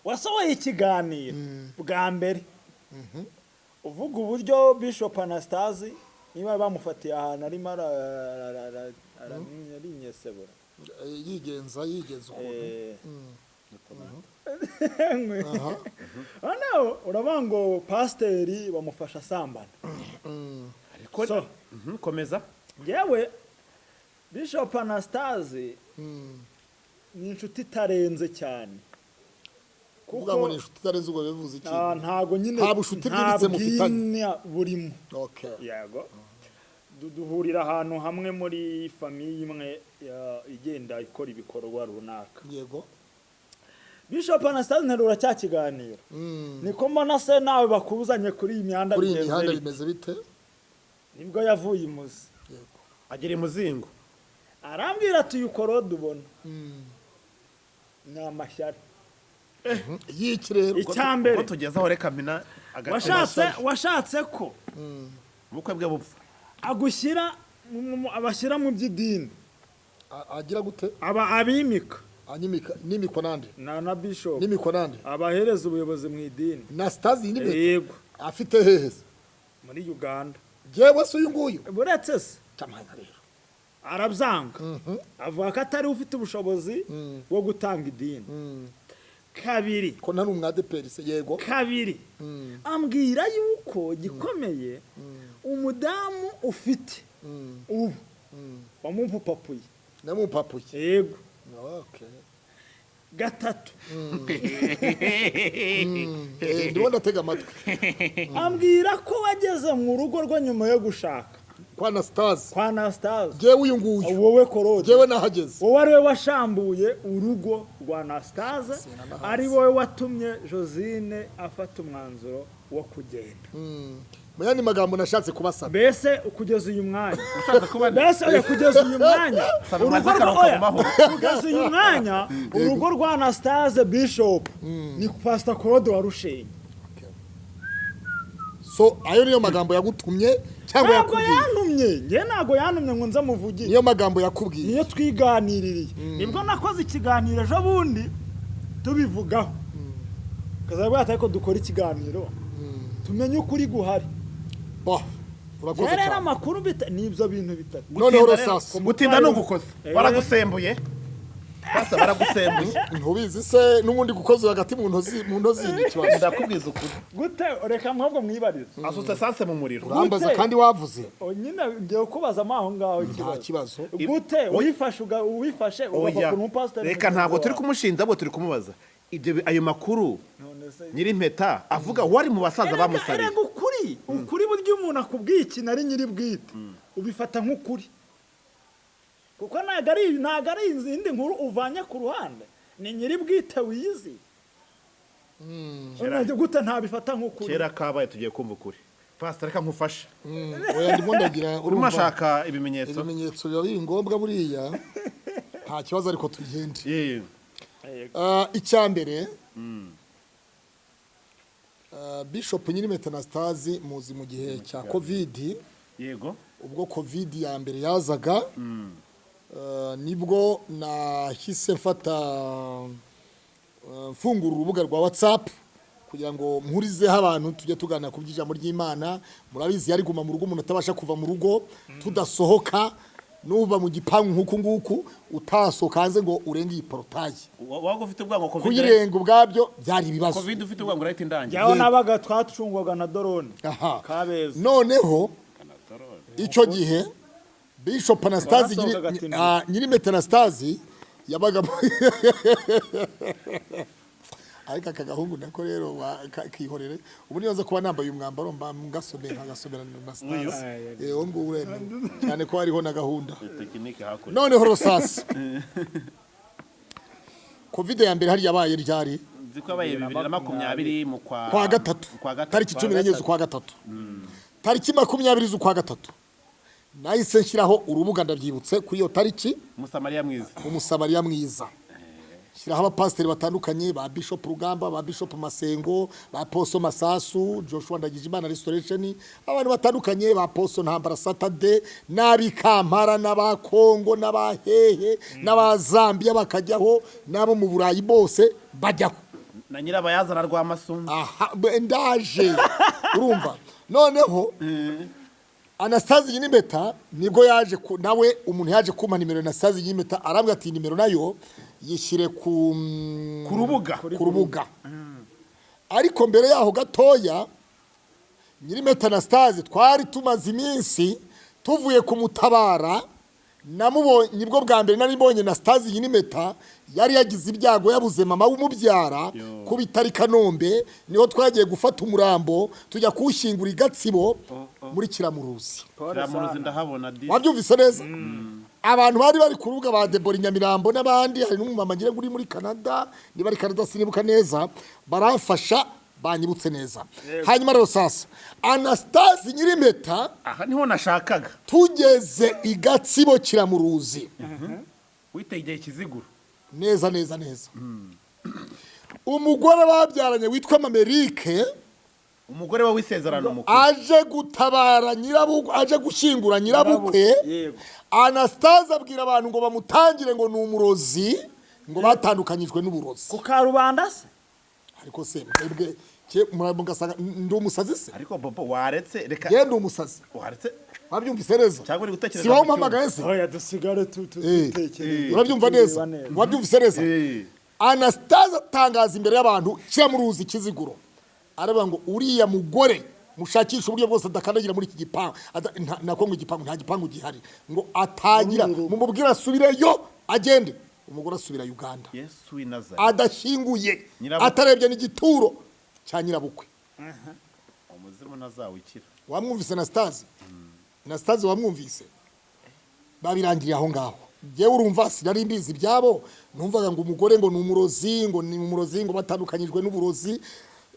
Wasohoye ikiganiro bwa mbere uvuga uburyo Bishop Anastase niba bamufatiye ahantu arimo arinyesebura. Yigenza ukuntu. Noneho uravuga ngo pasiteri bamufasha asambana. Ariko So, komeza. Yewe, Bishop Anastase ni inshuti itarenze cyane. Kuvuga ngo ni inshuti itarenze, ubwo bivuze iki? Ah, ntago nyine Nta bushuti nta bwimbitse mufitanye. bwina burimo. Okay. Yego. Duhurira ahantu hamwe muri famille imwe igenda ikora ibikorwa runaka. Bishop Anastase, nterura cya kiganiro, niko mbona se nawe bakuzanye kuri iyi mihanda Kuri iyi bigenze mihanda bite? bimeze bite? Nibwo yavuye imuzi. Agira imuzingo. Arambwira ati uyu korode ubona ni amashyari. Y'iki rero? Icya mbere, Ubwo tugezeho reka mpina agatima. washatse ko Ubukwe bwe bupfa. agushyira abashyira mu by'idini. Agira gute? Aba abimika. Anyimika? Nimikwa nande? Na bishop. Nimikwa nande? Abahereza ubuyobozi mu idini. Na Stasi Nyirimpeta? Yego. Afite hehe se? Muri Uganda. Jewe se uyu nguyu? Buretse se. Camanya rero. Arabyanga, avuga ko atari ufite ubushobozi bwo gutanga idini. Kabiri, Ko ntari umwadeperi se? Yego. kabiri, ambwira yuko gikomeye umudamu ufite ubu wamumpapapuye. Namupapuye? Yego. Okay. Gatatu, Ndimo ndatega amatwi. Ambwira ko wageze mu rugo rwe nyuma yo gushaka. Kwa Anastase? Kwa Anastase. Jewe uyu nguyu? Wowe Korode. Jewe nahageze? Wowe ari we washambuye urugo rwa Anastase, ari wowe watumye Josine afata umwanzuro wo kugenda. Mu yandi magambo, nashatse kubasaba. Mbese kugeza uyu mwanya Ushaka kuba mbese oya, kugeza uyu mwanya Saba urugo umaze rwa akaruhuko oya, mu mahoro. kugeza uyu mwanya urugo rwa Anastase Bishop ni Pastor Claude warushenye. So ayo niyo magambo yagutumye cyangwa Ntabwo yakubwiye? yantumye njye, ntabwo yantumye ngo nze muvugire. Niyo magambo yakubwiye? Niyo twiganiririye. Nibwo nakoze ikiganiro ejo bundi tubivugaho, kazaba ati ariko dukora ikiganiro tumenye ukuri guhari. Bah, urakoze Rero cyane. amakuru ni ibyo bintu bitatu. Noneho Rosasi. Gutinda ni ugukosa. Baragusembuye basa, baragusembuye. Ntubizi se n'ubundi gukoza hagati mu ntozi ni ikibazo. Ndakubwiza ukuri. Gute? Reka mwabwo mwibarize. Asutse esanse mu muriro. Urambaza Gute? kandi wavuze. O, nyine ngiye kubaza aho ngaho Nta ikibazo. kibazo. Gute wifashe wifashe Oya, ugapapura umupasiteri reka, mugenzi ntabwo turi wawe? kumushinja, ahubwo turi kumubaza. Ibyo ayo makuru Nyirimpeta avuga wari mu basaza bamusariye. Erega ukuri burya umuntu akubwiye ikintu ari nyiri bwite, ubifata nk'ukuri, kuko ntabwo ari izindi nkuru uvanye ku ruhande, ni nyiri bwite wiyizi. None gute ntabifata nk'ukuri? Kera kabaye, tugiye kumva ukuri. Pastor, reka nkufashe. Oya, ndimo ndagira Urimo urumva ashaka ibimenyetso. Ibimenyetso biba biri ngombwa buriya, nta kibazo, ariko tugende. Icya mbere, Bishop Nyirimeta Anastase muzi mu gihe cya Covid. Ubwo Covid ya mbere yazaga, nibwo nahise mfata mfungura urubuga rwa WhatsApp kugira ngo mpurizeho abantu, tujye tuganira ku by'ijambo ry'Imana. Murabizi, yari guma mu rugo, umuntu atabasha kuva mu rugo, tudasohoka, nuba mu gipangu nk'uku nguku, utasohoka hanze ngo urenge iyi portail. Waba ufite ubwango Covid? Kuyirenga ubwabyo byari ibibazo. Covid ufite ubwango urahita indangira. Jyaho nabaga twacungwaga na drone. Kabeza. Noneho icyo gihe Bishop Anastase Warasohokaga ati Nyirimeta Anastase yabaga, ariko aka gahungu nako rero kihorere. Ubu niyo nza kuba nambaye uyu mwambaro mba ngasomera nkagasomera Anastase. Uwo nguwo uremewe cyane ko hariho na gahunda. Tekinike hakurya. Noneho rosasi Covid ya mbere hari yabaye ryari? Nzi ko yabaye 2020 mu kwa Kwa gatatu. Kwa gatatu. Tariki 14 z'ukwa gatatu, tariki 20 z'ukwa gatatu nahise nshyiraho urubuga, ndabyibutse kuri iyo tariki. Musamariya mwiza. Umusamariya mwiza. Shyiraho abapasiteri batandukanye, ba Bishop Rugamba, ba Bishop Masengo, ba Poso Masasu, Joshua Ndagijimana Restoration, abantu batandukanye, ba Poso Ntambara Saturday, n'ab'i Kampala, n'aba Kongo, n'abahehe, n'aba Zambia bakajyaho, n'abo mu Burayi bose bajyaho. Na nyirabayazana rwa Masunzu. Aha ndaje, urumva noneho Anastase Nyirimeta nibwo yaje nawe umuntu yaje kumpa nimero ya Anastase Nyirimeta, arambwira ati nimero nayo yishyire ku Ku rubuga. Ku rubuga. Ariko mbere yaho gatoya, Nyirimeta Anastase twari tumaze iminsi tuvuye kumutabara. Namubonye nibwo bwa mbere nari mbonye Anastase Nyirimeta. Yari yagize ibyago, yabuze mama w'umubyara ku bitari Kanombe, niho twagiye gufata umurambo tujya kuwushyingura i Gatsibo muri Kiramuruzi. Kiramuruzi ndahabona di. Wabyumvise neza? Abantu bari bari ku rubuga, ba Debora Nyamirambo n'abandi, hari n'umumama ngira ngo uri muri Canada, niba ari Canada sinibuka neza, baramfasha banyibutse neza. Hanyuma rero sasa Anastase Nyirimeta, Aha niho nashakaga. tugeze i Gatsibo Kiramuruzi, Witegeye Kiziguro. Neza neza neza, umugore babyaranye witwa Mamerike, Umugore we w'isezerano mukuru. aje gutabara nyirabukwe, aje gushyingura nyirabukwe. Anastase abwira abantu ngo bamutangire, ngo ni umurozi, ngo batandukanyijwe n'uburozi. Ku karubanda se? Ariko se mwebwe mugasanga ndi umusazi se? Ariko Bobo, waretse reka. Ye, ndi umusazi? Waretse. Wabyumvise neza? Cyangwa uri gutekereza Si wowe mu cyumba? umpamagaye se? Oya, dusigare dutekereze. Urabyumva neza? Tureba. Wabyumvise neza? Eh. Anastase atangaza imbere y'abantu Kiramuruzi Kiziguro, aravuga ngo uriya mugore mushakisha uburyo bwose adakandagira muri iki gipangu, nako ngo igipangu, nta gipangu gihari, ngo atagira, mumubwire asubireyo agende. Umugore asubira Uganda. Yesu w'i Nazareti. Adashyinguye, Nyirabukwe. atarebye n'igituro cya nyirabukwe. Umuzimu ntazawukira. Wamwumvise Anastase? Anastase wamwumvise? Babirangiriye aho ngaho. Njyewe urumva sinari mbizi ibyabo, numvaga ngo umugore ngo ni umurozi, ngo ni umurozi, ngo batandukanyijwe n'uburozi.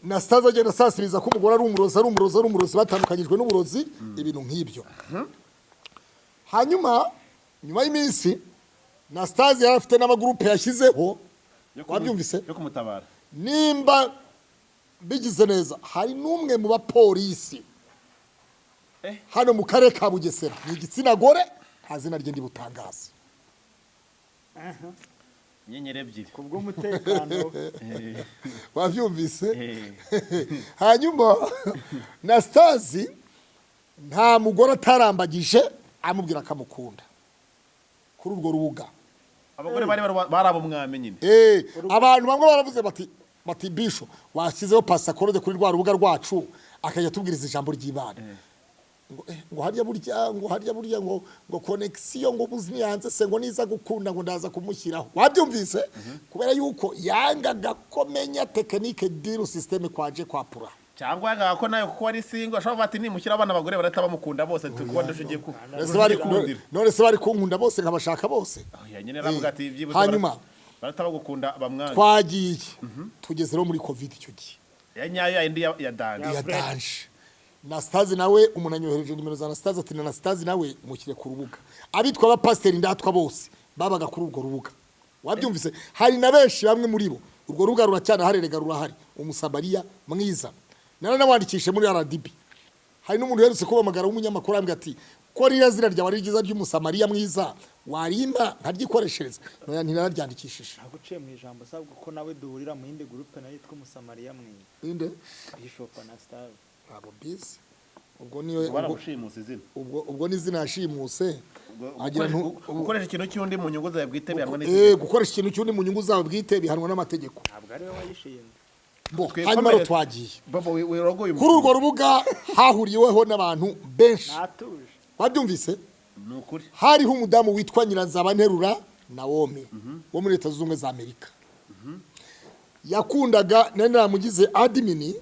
Anastase agenda asasiriza ko umugore ari umurozi, ari umurozi, ari umurozi, batandukanyijwe n'uburozi, ibintu nk'ibyo. Hanyuma nyuma y'iminsi Anastase yari afite n'amagurupe yashyizeho. Wabyumvise? Yo kumutabara. Nimba bigize neza, hari n'umwe mu bapolisi hano mu karere ka Bugesera, ni igitsina gore, nta zina rye ndi butangaze. Inyenyeri ebyiri. Ku bw'umutekano. Wabyumvise? Eh. Hanyuma Anastase nta mugore atarambagije amubwira akamukunda kuri urwo rubuga. Abagore bari abo mwami nyine. Abantu bamwe baravuze bati bisho washyizeho pasakorode kuri rwa rubuga rwacu, akajya atubwiriza ijambo ry'Imana. Ngo ngo harya burya, ngo harya burya, ngo connexion ngo buzi yanze se, ngo niza gukunda ngo ndaza kumushyiraho. Wabyumvise? Kubera yuko yangaga ko menya technique du système kwaje kwa pura. Cyangwa yangaga ko nawe, kuko wari single, ashobora kuvuga ati: "Nimushyira abana, abagore barahita bamukunda bose, tukubona ugiye ku None se none se bari kunkunda bose, nkabashaka bose? Oya, nyine aravuga ati byibuze Hanyuma barahita bagukunda bamwange. Twagiye tugeze rero muri COVID icyo gihe. Ya nyayo, ya indi ya danger. Ya danger. Anastase nawe, umuntu anyohereje nimero za Anastase, ati: "Anastase nawe mushyire ku rubuga." Abitwa abapasiteri ndatwa bose babaga kuri urwo rubuga. Wabyumvise? Hari na benshi, bamwe muri bo urwo rubuga ruracyanahari, rurahari. Umusamariya mwiza naranawandikishe muri RDB. Hari n'umuntu uherutse kubamagara w'umunyamakuru, arambwira ati: "Ko ririya zina ryawe ari ryiza ry'umusamariya mwiza, warimba nkaryikoreshereza?" Noya, ntinaryandikishije. Ntabwo uciye mu ijambo, asabwa ko nawe duhurira mu yindi groupe nayo yitwa Umusamariya mwiza. Inde? Bishop Anastase. Ntabwo bizi ubwo niyo ubwo, Baramushimuse izina. Ubwo n'izina yashimuse agira Gukoresha ikintu cy'undi mu nyungu zawe bwite bihanwa Eh, n'itegeko. gukoresha ikintu cy'undi mu nyungu zawe bwite bihanwa n'amategeko. Ntabwo ariwe wayishinze. Bo, Twikomereze. hanyuma rero twagiye Bobo, wirogoye. Kuri urwo rubuga hahuriweho n'abantu benshi. Natuje. Wabyumvise? Ni ukuri. Hariho umudamu witwa Nyiranzabanterura Nawomi wo muri Leta Zunze Ubumwe za Amerika. Yakundaga, nari naramugize admin,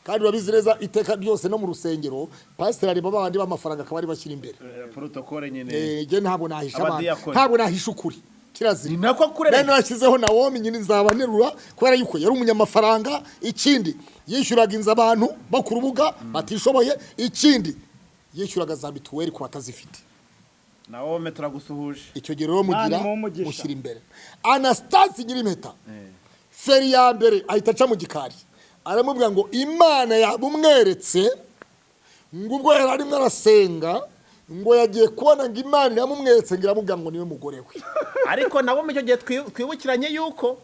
kandi urabizi neza, iteka ryose no mu rusengero pasiteri areba babandi b'amafaranga akaba ari bashyira imbere. Protocole nyine. Njye ntabwo nahisha abantu. Abadiyakoni. Ntabwo nahisha ukuri, kirazira. Ni nako kurereka. Nari narashyizeho Nawomi nyine Nzabanterura kubera yuko yari umunyamafaranga. Ikindi, yishyuraga inzu abantu bo ku rubuga batishoboye. Ikindi, yishyuraga za mituweli ku batazifite. Nawe turagusuhuje. Icyo gihe rero mugira Imana imuhe umugisha. mushyira imbere Anastase Nyirimpeta. Feri ya mbere ahita aca mu gikari, aramubwira ngo Imana yabumweretse, ngo ubwo yari arimo arasenga, ngo yagiye kubona ngo Imana iramumweretse, ngo iramubwira ngo niwe mugore we. Ariko nabo mu icyo gihe twibukiranye yuko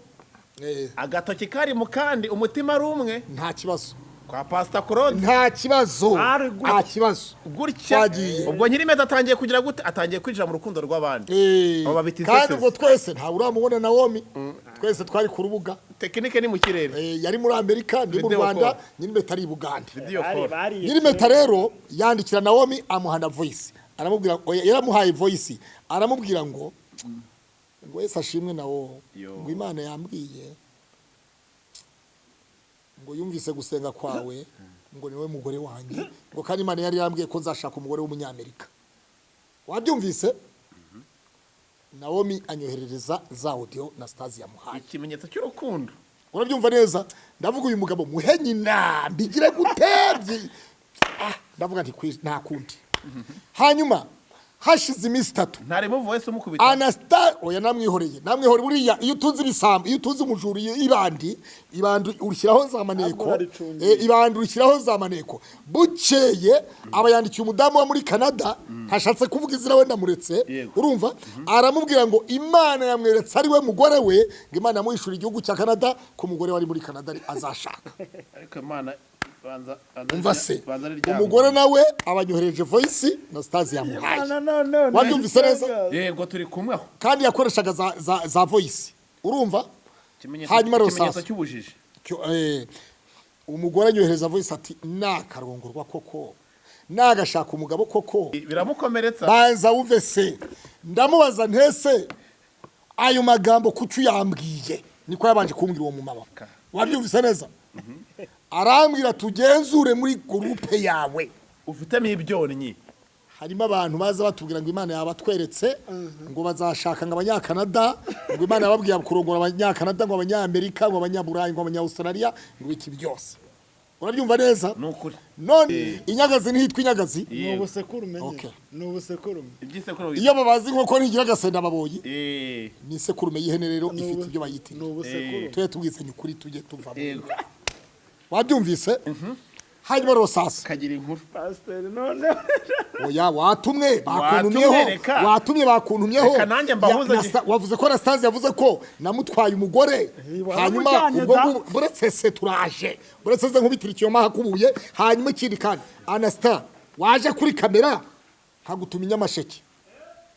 agatoki kari mu kandi, umutima ari umwe. Nta kibazo. Kwa Pasita Claude. Nta kibazo. Ari Nta kibazo. Gutya. Twagiye. Ubwo Nyirimeza atangiye kugira gute? Atangiye kwinjira mu rukundo rw'abandi. Abo babita Kandi insesesi. ubwo twese ntawe uramubona Nawomi, twese twari ku rubuga. Technique ni mu kirere. Yari muri Amerika, ndi mu Video Rwanda. call. Nyirimpeta ari i Bugande. Video call. Bari Nyirimpeta rero yandikira Nawomi, amuha na voice, aramubwira, oya, yaramuhaye voice, aramubwira ngo Yesu ashimwe nawo. Yo. Ngo Imana yambwiye ngo yumvise gusenga kwawe, ngo niwe mugore wanjye, ngo kandi Imana yari yambwiye ko nzashaka umugore w'umunyamerika. Wabyumvise? Nawomi anyoherereza za audio na Stasi yamuhaye. Ikimenyetso cy'urukundo. Urabyumva neza? Ndavuga, uyu mugabo muhe nyina mbigire gute? Ndavuga nti nta kundi. Hanyuma hashize iminsi 3, Ntarimo voice umukubita. Anasta, oya, namwihoreye, namwihoreye. Buriya iyo utunze ibisambo, iyo utunze umujura, iyo ibandi urishyiraho za maneko. Ntabwo uraricungira. Ibandi urishyiraho za maneko. Bukeye aba yandikiye umudamu wo muri Canada, ntashatse kuvuga izina, wenda muretse. Yego. Urumva, aramubwira ngo Imana yamweretse ari we mugore we, ngo Imana yamuhishura igihugu cya Canada, ko umugore wari muri Canada ari azashaka. Ariko Imana banza Umva se, banza ari ryabo. umugore nawe abanyohereje voice na Stasi yamuhaye. Wabyumvise neza? Yego, turi kumwe aho. Kandi yakoreshaga za voice, urumva? Ikimenyetso, Hanyuma rero ikimenyetso sasa cy'ubujiji. Umugore anyohereza voice ati: "Nakarongorwa koko, nagashaka umugabo koko." Biramukomeretsa. Banza wumve se. Ndamubaza ntese ayo magambo kuki uyambwiye? Niko yabanje kumbwira uwo mumama. Wabyumvise neza? Arambwira: "Tugenzure muri groupe yawe ufitemo ibyonnyi, harimo abantu baza batubwira ngo Imana yabatweretse ngo bazashaka ngo abanyakanada, ngo Imana yababwiye kurongora abanyakanada, ngo abanyamerika, ngo abanyaburayi, ngo abanyaustralia, ngo iki byose." Urabyumva neza? Ni ukuri. None inyagazi ntitwa inyagazi? Ni ubusekurume nyine. Okay. Ni ubusekurume. Iby'isekuru. Iyo babazi inkoko ntigira agasenda baboyi. Ni isekurume y'ihene rero ifite ibyo Ni bayitirira. ubusekurume. Tujye tubwizanya ukuri, tujye tuvamo. Yego. Wabyumvise? Hanyuma rero sasa, Kagira inkuru. Pasiteri, none Oya, watumwe bakuntumyeho. Watumwe, reka. Watumye bakuntumyeho. Reka nanjye mbahuze. Wavuze ko Anastase yavuze ko namutwaye umugore. Hanyuma Waramujyanye ubwo da. Buretse se, turaje, buretse se nkubitira ikinyoma hakubuye. Hanyuma ikindi kandi, Anastase waje kuri kamera nkagutuma inyamasheke,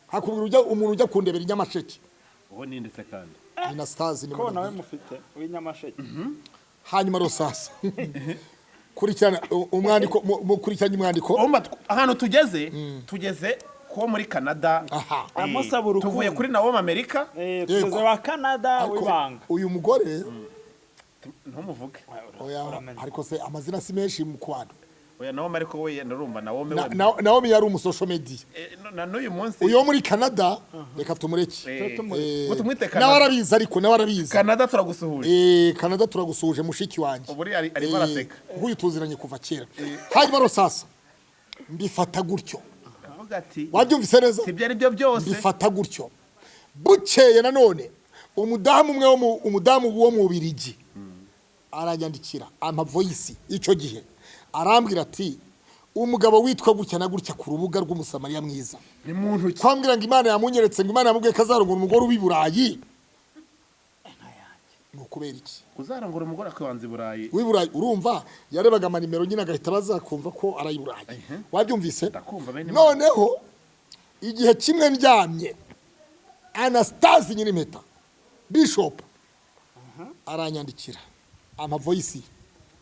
hakubwira ujya umuntu ujya kundebera inyamasheke. Uwo ni ndetse kandi Anastase ni ko nawe mubwira. mufite w'inyamasheke. Hanyuma rero sasa, Kurikirana umwandiko, mukurikiranye umwandiko. Urumva ahantu tugeze ko muri Canada. Aha. Amusaba urukundo. Tuvuye kuri Nawomi Amerika. Tugeze wa Canada Ariko w'ibanga. uyu mugore Ntumuvuge. Oya. Uramenye. Ariko se amazina si menshi mu kwano? Oya, Nawomi, ariko we ndarumva Nawomi we. Naomi yari umusocial media. Na n'uyu munsi. Uyu wo muri Canada reka tumureke. Ngo tumwite Nawe Canada. arabizi, ariko nawe arabizi. Canada, turagusuhuje. Canada, turagusuhuje mushiki wanjye. Ubu arimo araseka. Nk'uyu tuziranye kuva kera. Hanyuma rero sasa mbifata gutyo. Avuga ati Wabyumvise neza? Si ibyo ari byo byose. Mbifata gutyo. Bukeye nanone umudamu umwe wo mu umudamu wo mu Birigi aranyandikira, ampa voice. Icyo gihe arambwira ati: "Umugabo witwa gutya na gutya ku rubuga rw'Umusamariya Mwiza Ni muntu ki? kwambwira ngo Imana yamunyeretse, ngo Imana yamubwiye ko azarongora umugore uba i Burayi, ni ukubera iki?" Uzarangura umugore akabanza i Burayi? W'i Burayi. Urumva yarebaga amanimero nyine agahita baza kumva ko ari i Burayi. Wabyumvise? Ndakumva, bene Imana. Noneho igihe kimwe ndyamye, Anastase Nyirimpeta Bishop aranyandikira, ampa voice,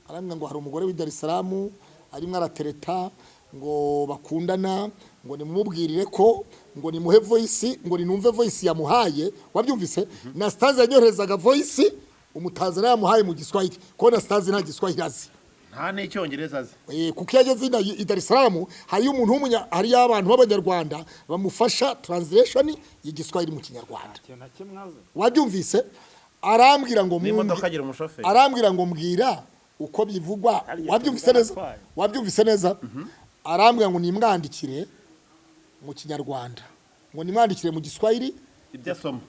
arambwira ngo hari umugore w'i Dar es Salaam arimo aratereta ngo bakundana, ngo nimumubwirire ko ngo nimuhe voice, ngo ninumve voice yamuhaye. Wabyumvise? Anastase yanyoherezaga voice Umutanzania yamuhaye mu Giswahili, ko Anastase nta Giswahili azi. Nta n'icyongereza azi. Kuko iyo ageze i Dar es Salaam hariyo umuntu w'umunya, hariyo abantu b'Abanyarwanda bamufasha translation y'Igiswahili mu Kinyarwanda. Ikintu na kimwe azi. Wabyumvise? Arambwira ngo N'imodoka agira umushoferi. Arambwira ngo mbwira uko bivugwa. Hariya Wabyumvise neza? atwaye. Wabyumvise neza? Arambwira ngo nimwandikire mu Kinyarwanda, ngo nimwandikire mu Giswahili. Ibyo asoma.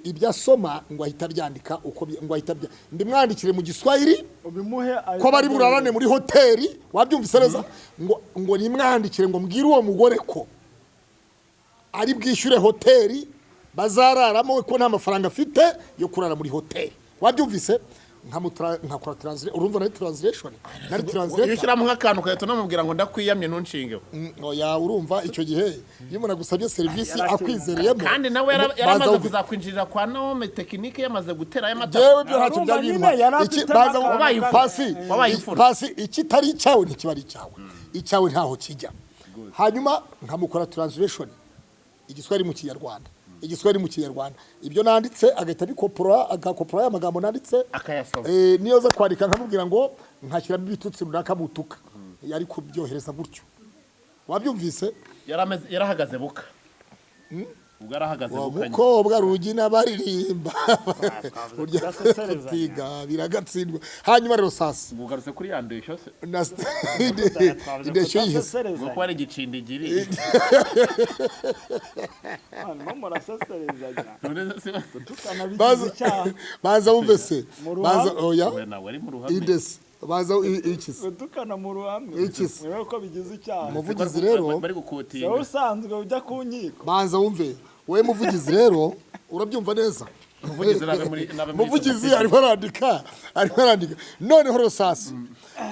Ibyo asoma ngo ahita abyandika uko ngo ahita ndimwandikire mu Giswahili Ubimuhe. ko bari burarane muri hoteli. Wabyumvise neza? Ngo nimwandikire, ngo mbwire uwo mugore ko ari bwishyure hoteli bazararamo, ko nta mafaranga afite yo kurara muri hoteli. Wabyumvise? Nkakora translation. Urumva nari translation, nari Iyo translator. ushyiramo nk'akantu ugahita unamubwira ngo ndakwiyamye, ntunshingeho. Oya, urumva icyo gihe iyo umuntu agusabye serivisi akwizereyemo Kandi nawe yaramaze baza kuzakwinjirira kwa Naome, tekinike yamaze gutera y'amata. Jewe byo ntacyo Urumva byari nyine bintwaye. yari Iki afite baza n'akantu Wabaye imfura. pasi Wabaye imfura. Pasi, ikitari icyawe ntikiba ari icyawe, icyawe ntaho kijya. Hanyuma nkamukora translation Igiswahili mu Kinyarwanda, Igiswahili mu Kinyarwanda. Ibyo nanditse agahita abikopora, agakopora ya magambo nanditse Akayasoma. Niyo aza kwandika nkamubwira ngo nkashyiramo ibitutsi runaka mutuka, yari kubyohereza gutyo. Wabyumvise? Yarahagaze buka, ubwo yarahagaze Wa buka nyine. mukobwa rugina baririmba Twavuze burya kudaseserezanya. kutiga biragatsindwa. Hanyuma rero sasa Ubwo ugarutse kuri ya ndeshyo se? Twavuze Indeshyo yihese? Ngo kudaseserezanya. ko ari igicindigiri. Hanyuma muraseserezanya. None se Tukanabigize Baza icyaha. baza wumve se. Mu ruhame. Baza, oya. Oya, nawe ari mu ruhame. Indesi baza iki se? Gutukana mu ruhame. Iki se? Mwibuke ko bigize icyaha. Umuvugizi rero Bari Si gukotinga. wowe usanzwe ujya ku nkiko. Banza wumve wowe muvugizi rero, urabyumva neza? Umuvugizi nabe muri Muvugizi arimo arandika, arimo arandika. Noneho rero sasa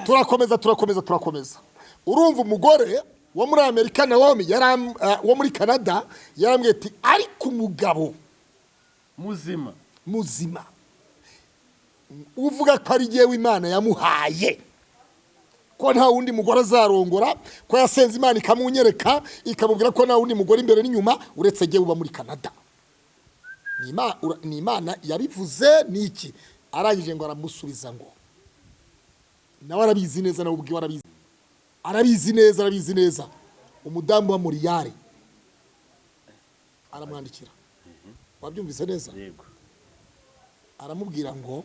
turakomeza, turakomeza, turakomeza. Urumva umugore wo muri Amerika Naomi wo muri Canada yarambwiye ati: "Ariko umugabo Muzima. muzima uvuga ko ari jyewe Imana yamuhaye, ko nta wundi mugore azarongora, ko yasenze Imana ikamunyereka, ikamubwira ko nta wundi mugore imbere n'inyuma uretse jyewe uba muri Canada. Ni Imana yabivuze." Ni iki arangije ngo aramusubiza ngo nawe arabizi neza, nawe ubwiwe arabizi, arabizi neza, arabizi neza. Umudamu wa Muriyare aramwandikira. Wabyumvise neza? Yego. Aramubwira ngo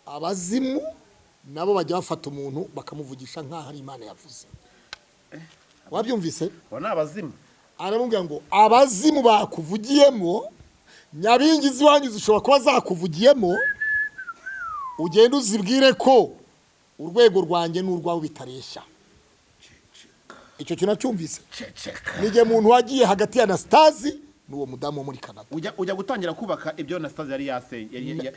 abazimu nabo bajya bafata umuntu bakamuvugisha nk'aho ari Imana yavuze. Wabyumvise? Abo ni abazimu. Aramubwira ngo abazimu bakuvugiyemo, nyabingi z'iwanyu zishobora kuba zakuvugiyemo, ugende uzibwire ko urwego rwanjye n'urwawe bitareshya. Icyo kintu nacyumvise. Ceceka. Nijye muntu wagiye hagati ya Anastasi n'uwo mudamu wo muri Canada. Ujya gutangira kubaka ibyo Anastase yari yasenye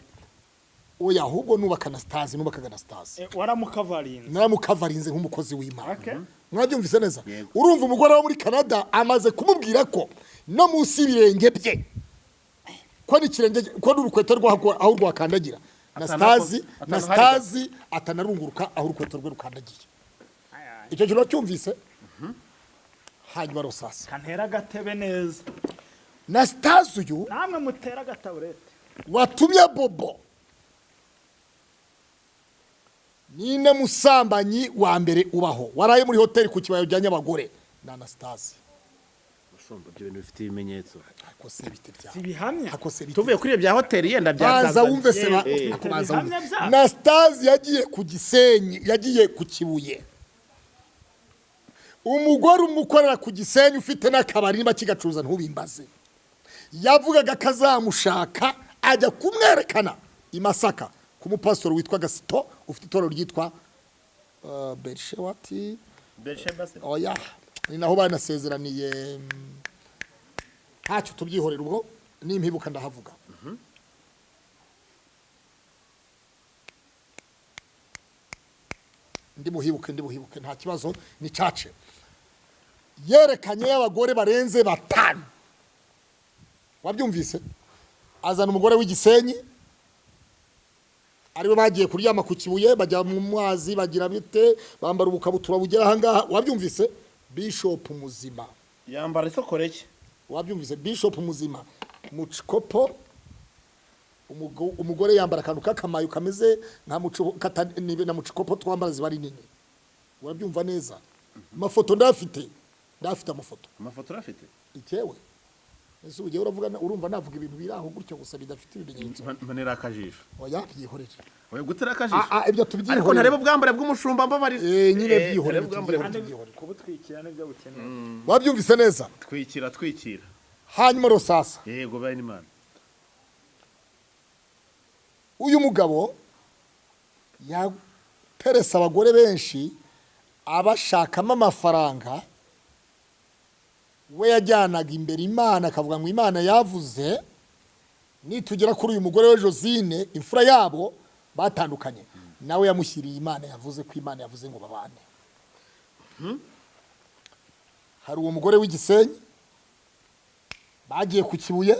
Oya, ahubwo nubaka Anastasi, nubakaga Anastasi. Waramukavarinze. Naramukavarinze nk'umukozi w'Imana. Okay. Mwabyumvise neza? Yego. Urumva umugore wo muri Canada amaze kumubwira ko no munsi y'ibirenge bye, ko n'ikirenge, ko n'urukweto rwaho aho rwakandagira Na Stazi, na Atanaho- Stazi atanarunguruka aho urukweto rwe rukandagiye. Icyo kintu wacyumvise? Hanyuma rosasa Kantera agatebe neza. Na Stazi uyu Namwe mutera agataburete. watumye Bobo nine musambanyi wa mbere ubaho waraye muri hoteli ku kibaya ujyanye abagore na Anastase. Mushumba, ibyo bintu bifite ibimenyetso. Ako se bite byawe? Ibihamya. Ako se bite? Tuvuye kuri ibyo bya hoteli yenda bya Banza Tanzania. wumve se ba Eh. ako banza wumve. Ibihamya byabyo. Anastase yagiye ku Gisenyi, yagiye ku Kibuye. Umugore umukorera ku Gisenyi ufite n'akabari niba kigacuruza ntubimbaze, yavugaga ko azamushaka, ajya kumwerekana i Masaka ku mupasitori witwa Gasito ufite itorero ryitwa Berishewati. Bersheba se? Oya, ni naho banasezeraniye. Ntacyo, tubyihorera ubwo nimpibuka ndahavuga. Ndi buhibuke, ndi buhibuke, nta kibazo. Ni cace yerekanye y'abagore barenze batanu, wabyumvise? Azana umugore w'Igisenyi ariwe bagiye kuryama ku Kibuye, bajya mu mazi, bagira bite, bambara ubukabutura bugera ahangaha, wabyumvise? Bishop muzima. Yambara isokoreke. Wabyumvise? Bishop muzima mucikopo. Umugore yambara akantu k'akamayo kameze nka muco na mucikopo twambara ziba ari nini, urabyumva neza? Amafoto ndafite, ndafite amafoto. Amafoto urafite? Ikewe ese ugiye uravuga urumva navuga ibintu biri aho gutyo gusa bidafite ibimenyetso? Mpanira akajisho. Oya, byihorere. Oya, gutera akajisho. Ah, ah, ibyo Ariko tubyihorere. ntareba ubwambure bw'umushumba, mbabarira. Nyine byihorere. Ntareba ubwambure. Tubyihorere, tubyihorere. Kubutwikira nibyo bukenewe. Wabyumvise neza? Twikira, twikira. Hanyuma rosasa Yego, bene Imana. Uyu mugabo yaterese abagore benshi abashakamo amafaranga. We yajyanaga imbere Imana, akavuga ngo Imana yavuze nitugera kuri uyu mugore we Josine, imfura yabo batandukanye, nawe yamushyiriye Imana yavuze ko Imana yavuze ngo babane. Hari uwo mugore w'Igisenyi bagiye ku Kibuye,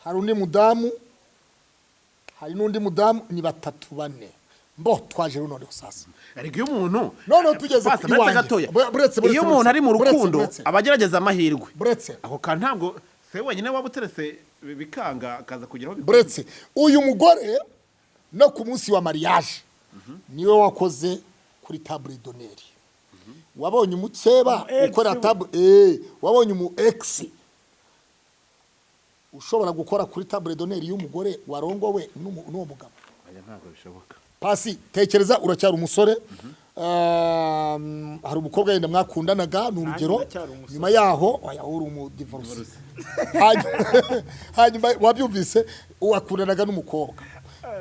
hari undi mudamu, hari n'undi mudamu, ni batatu, bane. Mbo twaje rero noneho sasa. Ariko iyo umuntu Noneho tugeze Pasta, ku buretse iwanjye. gatoya. Buretse, Iyo umuntu ari mu buretse, rukundo buretse. aba agerageza amahirwe. Buretse. Ako kantu ntabwo se wenyine waba uteretse bikanga akaza kugeraho Buretse, uyu mugore no ku munsi wa mariage niwe wakoze kuri table d'honneur. Wabonye umukeba Umu ex ukora we. table, wabonye umu ex ushobora gukora kuri table d'honneur y'umugore warongowe n'uwo mugabo? Oya, ntabwo bishoboka. Pasi, tekereza uracyari umusore. Hari umukobwa yenda mwakundanaga, ni urugero. Ndacyari umusore. Nyuma yaho, oya, uri umudivorce. Hanyuma wabyumvise, wakundanaga n'umukobwa,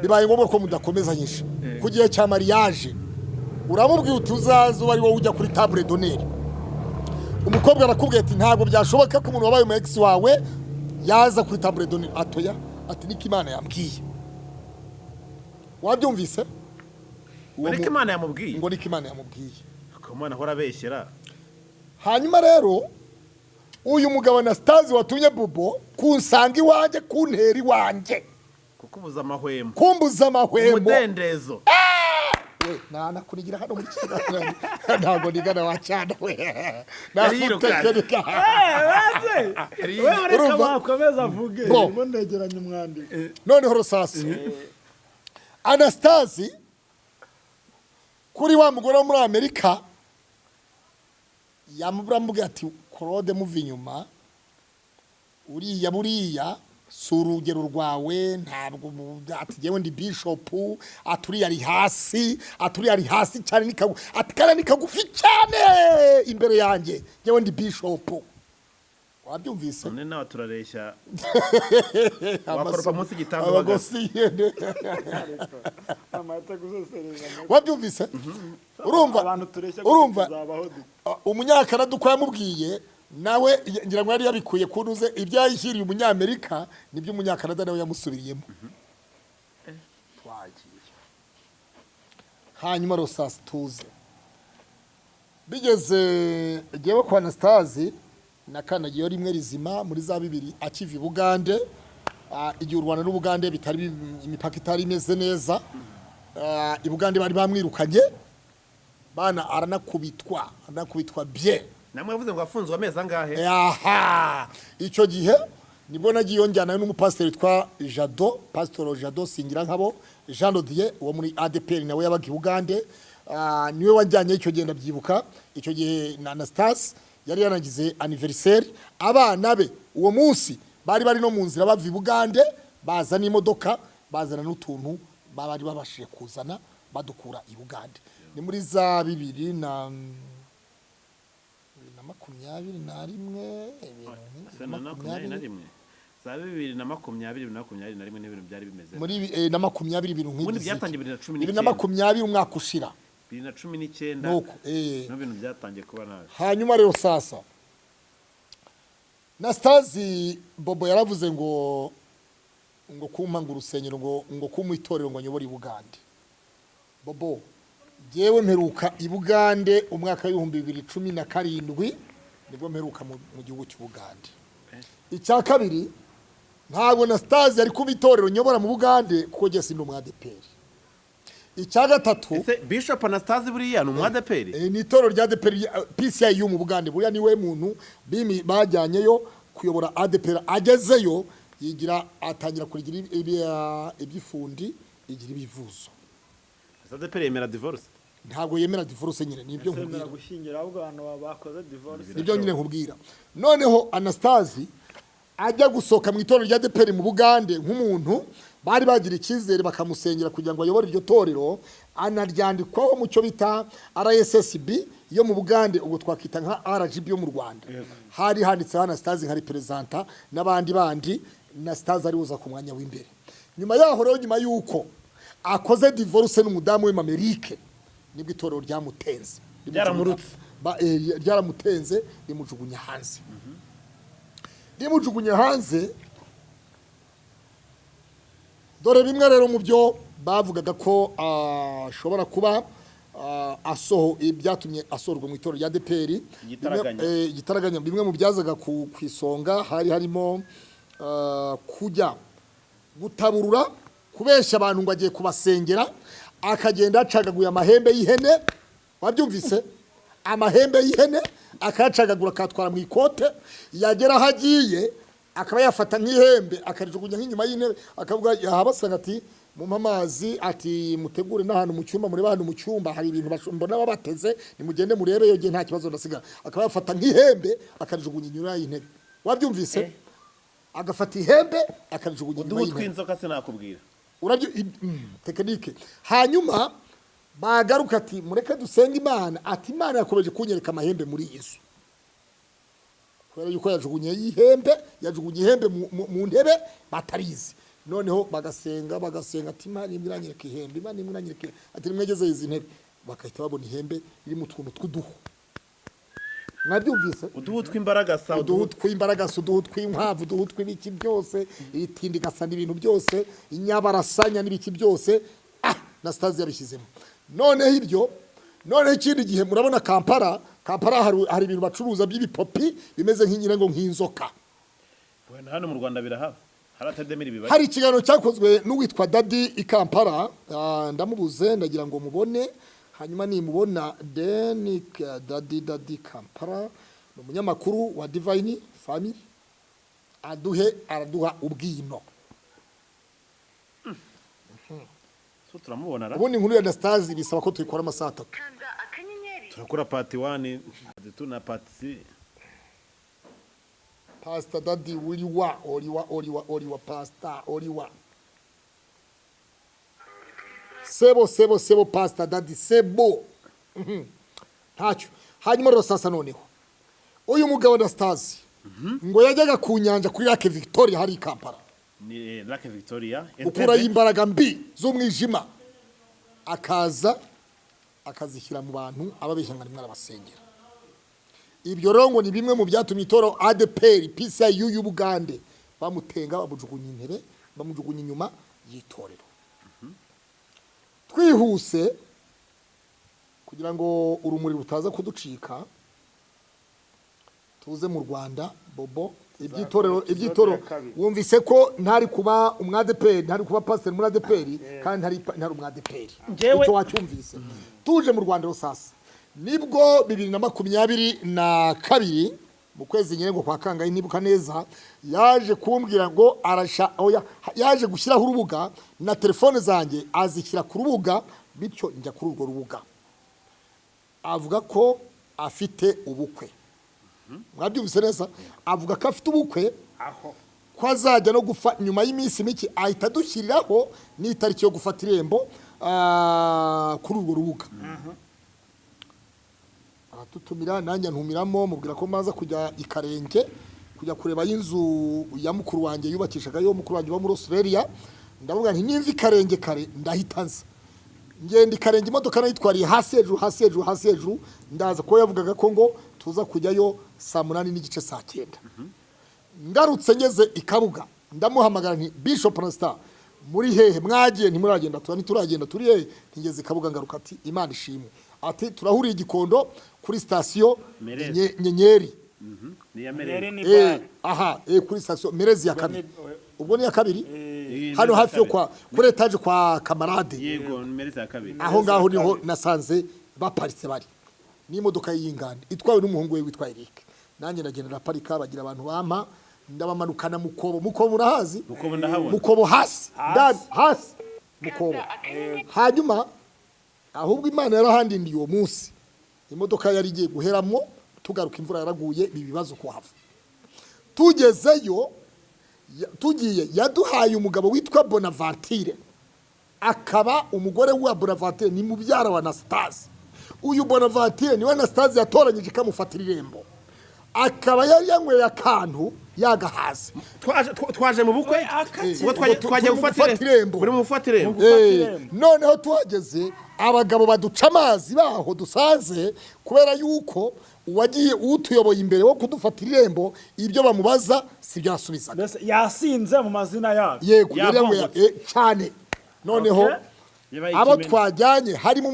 bibaye ngombwa ko mudakomezanyije. Ku gihe cya mariage uramubwiye uti uzaze uba ari wowe ujya kuri table d'honneur. Umukobwa arakubwiye ati ntabwo byashoboka ko umuntu wabaye umu ex wawe yaza kuri table d'honneur. Atoya, ati niko Imana yambwiye. Wabyumvise? Uwo Ariko Imana yamubwiye. Ngo niko Imana yamubwiye. Ako Imana ahora abeshyera. Hanyuma rero uyu mugabo Anastase watumye Bobo kunsanga iwanjye, kuntera iwanjye, Kukubuza amahwemo. Kumbuza amahwemo. Umudendezo. We nanakurigira hano muri kiganiro, ntabwo nigana wa cyane we. Yari yirukanse. Nakutekereka. We reka Urumva? bakomeze avuge. Bo. Ndimo ndegeranya umwandiko. Noneho rusasi Anastasi kuri wa mugore wo muri Amerika yamubwira ati Claude, muva inyuma, uriya buriya si urugero rwawe, ntabwo ati jyewe ndi bishop, ati uriya ari hasi, ati uriya ari hasi cyane, ati kariya ni kagufi cyane imbere yanjye, jyewe ndi bishop. Wabyumvise? None nawe turareshya, wakoropa munsi y'igitanda uhagaze. Abagosi yene. Amata gusesereza. Wabyumvise? Urumva? Abantu tureshya Urumva? tuzabaho dute? Umunyakanada uko yamubwiye nawe ngira ngo yari yabikuye ku ntuze ibyo yayishyiriye umunyamerika nibyo umunyakanada nawe yamusubiriyemo. Twagiye. Hanyuma rosasi tuze bigeze jyewe kwa Anastasi nakandagiyeyo rimwe rizima muri za bibiri akiva i Bugande. Igihe u Rwanda n'Ubugande bitari imipaka itari imeze neza, i Bugande bari bamwirukanye bana, aranakubitwa, aranakubitwa bye. Namwe yavuze ngo afunzwe amezi angahe? Aha, icyo gihe nibwo nagiye njyana n'umupasiteri witwa Jado, Pasitoro Jado Singirankabo Jean Dodier wo muri ADPR, nawe yabaga i Bugande. Niwe wajyanye icyo gihe, ndabyibuka. Icyo gihe na Anastase yari yanagize anniversaire, abana be uwo munsi bari no mu nzira bava i Bugande, baza n'imodoka, bazana n'utuntu bari babashije kuzana badukura i Bugande. Ni muri za 2021, ibintu Se na 21, za 2020, 2021 n'ibintu byari bimeze muri na 20 ibintu Ubundi nk'ibyo. byatangiye 2019. 2020, umwaka ushira. 2019. Nuko n'ibintu byatangiye kuba nabi. Hanyuma rero sasa na Stazi Bobo yaravuze ngo kumpa ngo urusengero, ngo kumpa itorero ngo nyobore i Bugande. Bobo, jewe mperuka i Bugande umwaka w'2017, nibwo mperuka mu gihugu cy'u Bugande. Icya kabiri, ntabwo na Stazi yari kuba itorero nyobora mu Bugande, kuko jye sindi umu ADPR. Icya gatatu, Ese Bishop Anastase buriya ni umu ADPR? Ni itorero rya ADPR, PCIU mu Bugande. Buriya niwe muntu bimi bajyanyeyo kuyobora ADPR, agezeyo yigira atangira kurigira iby'ifundi igira ibivuzo. Ese ADPR yemera divorce? Ntabwo yemera divorce nyine, nibyo Yemera nkubwira. gushyingira, ahubwo abantu bakoze divorce. Nibyo nyine nkubwira. Noneho Anastasi ajya gusohoka mu itorero rya ADPR mu Bugande, nk'umuntu bari bagira icyizere bakamusengera kugira ngo ayobore iryo torero, anaryandikwaho mu cyo bita RSSB yo mu Bugande, ubwo twakita nka RGB yo mu Rwanda. Hari handitseho Anastasi nka representa n'abandi bandi, Anastasi ari uza ku mwanya w'imbere. Nyuma yaho rero, nyuma y'uko akoze divorce n'umudamu we Mamerike, nibwo itorero ryamutenze. Ryaramurutse. Ryaramutenze, rimujugunya hanze, rimujugunya hanze. Dore bimwe rero mu byo bavugaga ko ashobora kuba asoho ibyatumye asohorwa mu itorero rya ADPR. Igitaraganya. Igitaraganya. Bimwe mu byazaga ku isonga hari harimo kujya gutaburura, kubeshya abantu ngo agiye kubasengera, akagenda acagaguye amahembe y'ihene. Wabyumvise? Amahembe y'ihene akayacagagura, akayatwara mu ikote, yagera aho agiye akaba yafata nk'ihembe akarijugunya nk'inyuma y'intebe, akavuga yahabasanga ati: "Mumpe amazi," ati: "Mutegure n'ahantu mu cyumba, murebe ahantu mu cyumba hari ibintu mbona babateze, nimugende murebe yo nta kibazo ndasigara." Akaba yafata nk'ihembe akarijugunya inyuma y'intebe. Wabyumvise? Agafata ihembe akarijugunya inyuma Uduhu y'intebe. tw'inzoka, sinakubwira. Urabyo tekinike. Hanyuma bagaruka ati: "Mureke dusenge Imana," ati: "Imana yakomeje kunyereka amahembe muri iyi nzu," kubera yuko yajugunye ihembe, yajugunye ihembe mu ntebe batarizi. Noneho bagasenga, bagasenga, ati: "Imana imwe iranyereka ihembe, Imana imwe iranyereka ihembe," ati: "Nimwegeze izi ntebe." Bagahita babona ihembe riri mu tuntu tw'uduhu. Mwabyumvise? Uduhu tw'imbaragasa. Uduhu tw'imbaragasa, uduhu tw'inkwavu, uduhu tw'ibiki byose, itindi igasa n'ibintu byose, inyabarasanya n'ibiki byose. Na Stazi yabishyizemo. Noneho ibyo, noneho ikindi gihe murabona Kampala, Kampala hari ibintu bacuruza by'ibipopi bimeze nk'inyirengo, nk'inzoka. Wenda hano mu Rwanda birahaba, hari atademira ibibaye. Hari ikiganiro cyakozwe n'uwitwa Dadi i Kampala. Ndamubuze, ndagira ngo mubone. Hanyuma nimubona Denik Dadi, Dadi Kampala ni umunyamakuru wa Divine Family, aduhe, araduha ubwino. So turamubona ra? Ubundi inkuru ya Anastase bisaba ko tuyikora amasaha 3. Kanda akanyenyeri. Turakora part 1, part 2 na part 3. Pastor Dadi, uliwa, oliwa, oliwa, oliwa, pastor oliwa, sebo, sebo, sebo, Pastor Dadi, sebo. Ntacyo. Hanyuma rero sasa noneho uyu mugabo Anastase ngo yajyaga ku nyanja kuri Lake Victoria hari i Kampala. Ni Lake Victoria. Gukurayo Entebbe. imbaraga mbi z'umwijima, akaza akazishyira mu bantu, ababeshya ngo arimo arabasengera. Ibyo rero ngo ni bimwe mu byatumye itoro ADPR PCIU y'Ubugande bamutenga, bamujugunya intebe, bamujugunya inyuma y'itorero. Twihuse kugira ngo urumuri rutaza kuducika, tuze mu Rwanda. Bobo, Iby'itorero ya kabiri. wumvise ko ntari kuba umwadeperi, ntari kuba pasiteri muri ADEPR, kandi ntari umwadeperi. Icyo wacyumvise. Tuje mu Rwanda sasa, nibwo 2022 mu kwezi nyirengo kwa kangahe nibuka neza, yaje kumbwira ngo arasha, oya, yaje gushyiraho urubuga na telefone zanjye azishyira ku rubuga, bityo njya kuri urwo rubuga, avuga ko afite ubukwe. Mwabyumvise neza, avuga ko afite ubukwe, aho ko azajya no gufa nyuma y'iminsi mike, ahita adushyiriraho n'itariki yo gufata irembo kuri urwo rubuga. Aratutumira, nanjye ntumiramo, mubwira ko maza kujya i Karenge kujya kureba y'inzu ya mukuru wanjye yubakishagayo, mukuru wanjye uba muri Australia. Ndavuga nti nimva i Karenge kare ndahita nza. Ngenda i Karenge, imodoka nayitwariye hasi hejuru, hasi hejuru, hasi hejuru, ndaza, kuko yavugaga ko ngo tuza kujyayo saa 8:30, saa 9. Ngarutse ngeze i Kabuga, ndamuhamagara nti: "Bishop Anastas, muri hehe? Mwagiye ntimuragenda?" Tuba ntituragenda, turi hehe? Ntigeze i Kabuga ngaruka. Ati: "Imana ishimwe." Ati: "Turahuriye i Gikondo kuri sitasiyo Merezi. Nyenyeri." Ni iya Merezi Merezi. ni Eh, bare. Aha, kuri sitasiyo Merezi ya kabiri. Ubwo ni iya kabiri. Iyi Hano Merezi hafi yo ya kwa kuri etaje kwa Kamarade. Yego, ni Merezi ya kabiri. Aho ngaho niho nasanze baparitse, bari n'imodoka y'inganda itwawe n'umuhungu we witwa Eric. Nanjye ndagenda ndaparika, bagira abantu bampa, ndabamanukana Mukobo. Mukobo urahazi? Mukobo ndahabona. Mukobo hasi. Hasi. Ndani hasi Mukobo. Hanyuma ahubwo Imana yarahandindiye, uwo munsi imodoka yari igiye guheramo, tugaruka imvura yaraguye, ibi bibazo kuhava. Tugezeyo, tugiye, yaduhaye umugabo witwa Bonaventure, akaba umugore wa Bonaventure ni mubyara wa Anastase. Uyu Bonaventure niwe Anastase yatoranyije ikamufatira irembo, akaba yari yanyweye akantu yagahaze. Twaje mu bukwe. Ubwo twagiye Turi mu gufata gufata irembo. Muri mu gufata irembo. Irembo. Noneho tuhageze, abagabo baduca amazi baho dusanze, kubera yuko uwagiye utuyoboye imbere wo kudufatira irembo, ibyo bamubaza si byo yasubizaga. Mbese yasinze mu mazina yabo? Yego, yari yanyweye Yabombotse. cyane. Noneho Okay. Yabaye abo ikimena. twajyanye harimo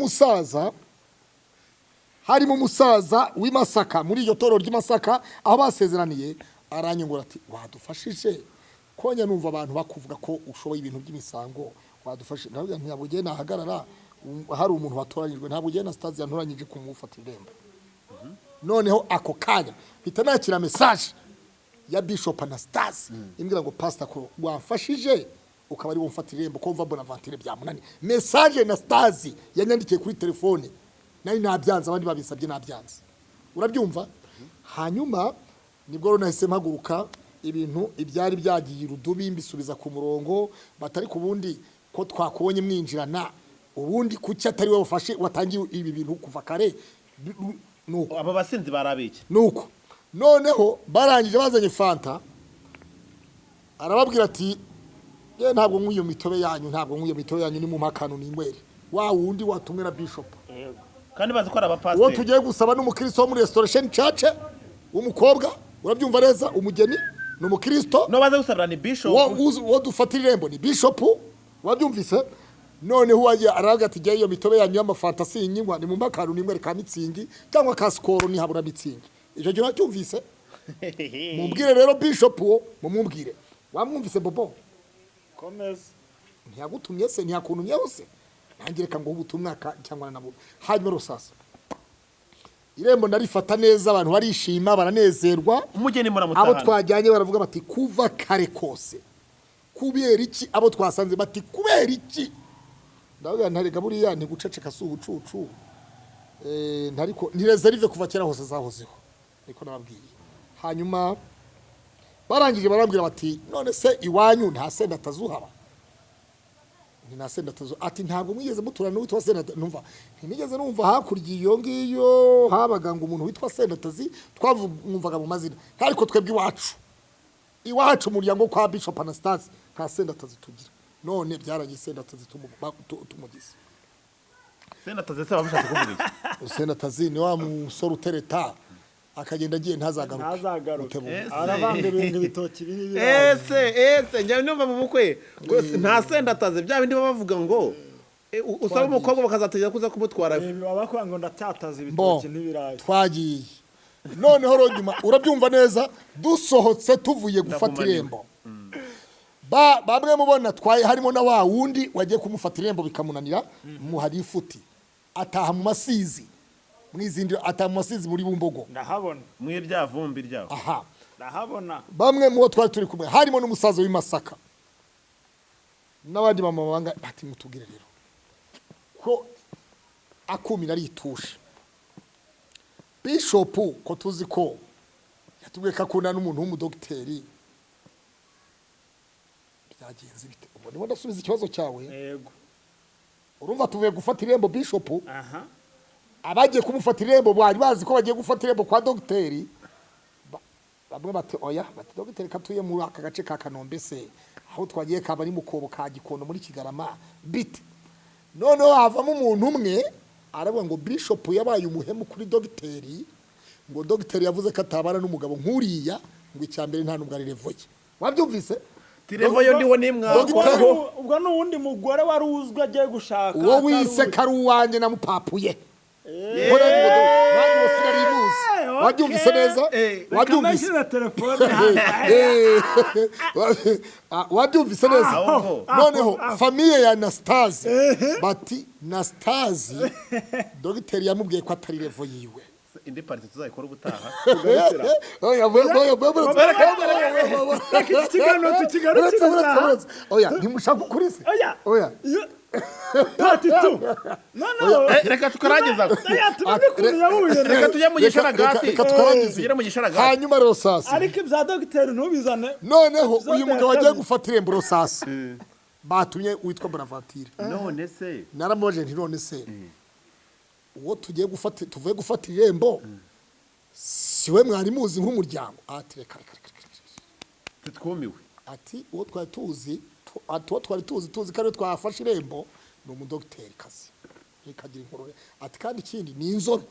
umusaza w'i Masaka, muri iryo torero ry'i Masaka aho basezeraniye. Aranyungura ati: "Wadufashije konya, numva abantu bakuvuga ko ushoboye ibintu by'imisango, wadufashije?" Ndavuga nti: "Ntabwo ugiye nahagarara, hari umuntu watoranyijwe, ntabwo ugiye na sitazi yantoranyije kumufata irembo." Noneho ako kanya mpita nakira message ya Bishop Anastase imbwira ngo: "Pastor ko wamfashije ukaba ari wo mfata irembo, ko mva Bonaventure byamunani." Message Anastase yanyandikiye kuri telefone, nari nabyanze, abandi babisabye nabyanze, urabyumva. Hanyuma nibwo rero nahise mpaguruka, ibintu ibyari byagiye irudubi mbisubiza ku murongo. Batari ku bundi ko twakubonye mwinjirana, ubundi kuki atari we wafashe watangiye ibi bintu kuva kare? Nuko Aba basinzi barabiki. Nuko noneho barangije bazanye fanta, arababwira ati: "Ye, ntabwo nk'iyo mitobe yanyu, ntabwo nk'iyo mitobe yanyu, ni mu makano ninywere wa wundi watumwe na bishop." Kandi bazi ko ari Uwo abapasiteri. tugiye gusaba n'umukristo wo muri Restoration Church w'umukobwa, urabyumva neza, umugeni ni umukristo. No baza gusabira ni bishop. Uwo dufatira irembo ni bishop, wabyumvise. Noneho uwagiye aravuga ati: "Jya iyo mitobe yanyu y'amafanta sinyinywa, ni mu makano ninywere ka Mützig cyangwa ka Skol, nihabura Mützig." Icyo gihe uracyumvise. Mubwire rero bishop uwo, mumubwire. Wamwumvise Bobo? Komeza. Ntiyagutumye se? Ntiyakuntumyeho se? Nanjye reka ngo ubutumwa cyangwa nabo. Hanyuma rusasa irembo ndarifata neza, abantu barishima, baranezerwa. Umugeni Abo muramutahana. twajyanye baravuga bati: "Kuva kare kose kubera iki?" Abo twasanze bati: "Kubera iki?" Ndavuga ntarega buriya ntiguceceka si ubucucu. Ntariko ni réserve, kuva kera hose zahozeho, niko nababwiye. Hanyuma barangije barambwira bati: "None se iwanyu nta sendatazuhaba?" Ni nta sendatazu. Ati: "Ntabwo mwigeze muturana n'uwitwa Sendata?" Numva ntimigeze numva hakurya iyo ngiyo habaga ngo umuntu witwa Sendatazi, twamwumvaga mu mazina, ariko twebwe iwacu umuryango kwa Bishop Anastase nta sendatazi tugira. None byarangiye sendatazi tumugize. Sendatazi se babishatse kuvuga iki? Sendatazi ni wa musore utereta akagenda agiye ntazagaruke. Ntazagaruke. Mutebuka. Ese. Aravanga ibintu, ibitoki biri birayi. Ese njya numva mu bukwe ngo nta sendatazi, bya bindi baba bavuga ngo usaba umukobwa bakazategera kuza kumutwara. Baba bakubwira ngo ndacyataza Bo ibitoki n'ibirayi. twagiye. Noneho rero nyuma, urabyumva neza, dusohotse tuvuye gufata Ndahumaniwe. irembo, bamwe mubona twaye, harimo na wa wundi wagiye kumufata irembo bikamunanira, muhari ifuti ataha mu Masizi, mwizindi ataha mu Masizi muri Bumbogo. Ndahabona. Mwe rya vumbi ryaho. Aha. Ndahabona. Bamwe mu bo twari turi kumwe, harimo n'umusaza w'i Masaka n'abandi bamama banga, bati: "Mutubwire rero ko akumira aritusha bishopu, ko tuzi ko yatubwiye ko akunda n'umuntu w'umudogiteri, byagenze bite?" Ubwo ndimo ndasubiza ikibazo cyawe. Yego. Urumva, tuvuye gufata irembo bishopu, Aha. abagiye kumufata irembo bari bazi ko bagiye gufata irembo kwa dogiteri. Bamwe bati: "Oya," bati: "Dogiteri katuye muri aka gace ka Kanombe se, aho twagiye kaba ari mu kobo ka Gikondo muri Kigarama, bite?" Noneho havamo umuntu umwe aravuga ngo bishop yabaye umuhemu kuri dogiteri, ngo dogiteri yavuze ko atabana n'umugabo nk'uriya, ngo icya mbere nta nubwo ari level ye. Wabyumvise? Tirevo yo ndiwo nimwakwaho. Ubwo ni uwundi mugore wari uzwi agiye gushaka. Uwo atari wise uwe. ko ari uwanjye namupapuye. Ko nanjye nanjye uwo sinari muzi. Wabyumvise neza? Reka Wabyumvise? nashyize telefone hano. Wabyumvise neza? Ahubwo. Noneho famille ya Anastase bati: "Anastase, dogiteri yamubwiye ko atari level yiwe." Indi partie tuzayikora ubutaha. Oya, oya, oya, oya, oya. Reka iki kiganiro tukigarukire aha. Oya, ntimushaka ukuri se? Oya. Oya. Part two noneho. Reka tukarangiza. Oya, tumenye ukuntu yahuye na Reka tujye mu gisharagati. Reka tukarangize. Tugere mu gisharagati. Hanyuma rero sasa, Ariko ibya dogiteri ntubizane. noneho Episode uyu ya mugabo agiye kabiri. gufata irembo sasa, batumye witwa Bonaventure. None se? Naramubaje nti: "None se uwo tugiye gufata, tuvuye gufata irembo, si we mwari muzi nk'umuryango?" Ati: "Reka, reka, reka, reka." Tutwumiwe. Ati: "Uwo twari tuzi ati uwo twari tuzi ko ariwe twafashe irembo ni umudogiteri kazi rikagira inkuru." Ati: "Kandi ikindi ni inzobe."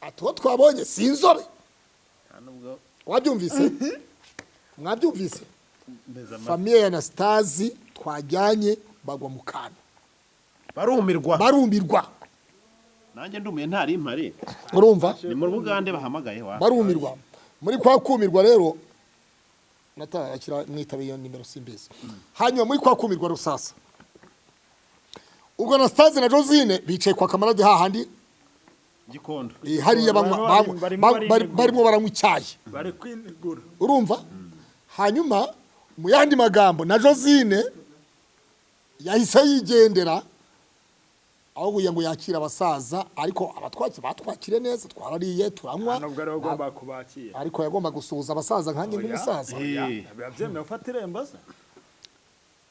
Ati: "Uwo twabonye si inzobe." Nta nubwo. Wabyumvise? Mwabyumvise? Meze amata. Famille ya Anastasi twajyanye bagwa mu kantu. Barumirwa. Barumirwa. Nanjye ndumiye, ntari impari. Urumva? Ni mu Bugande bahamagaye wa. Barumirwa. Muri kwa kumirwa rero, natakira mwitabe iyo nimero simbizi. Hanyuma muri kwa kumirwa rusasa, ubwo Anastase na Josine bicaye kwa kamarade hahandi. Gikondo. Hariya banywa Barimo barinigura. barimo baranywa icyayi. Bari kwinigura. Urumva, hanyuma mu yandi magambo, na Josine yahise yigendera aho kugira ngo yakire abasaza, ariko abatwakira batwakire neza, twarariye, turanywa. Ntabwo ari we ugomba kubakira. Ariko yagomba gusuhuza abasaza nkanjye nk'umusaza. Oya, biba byemewe ufata irembo se?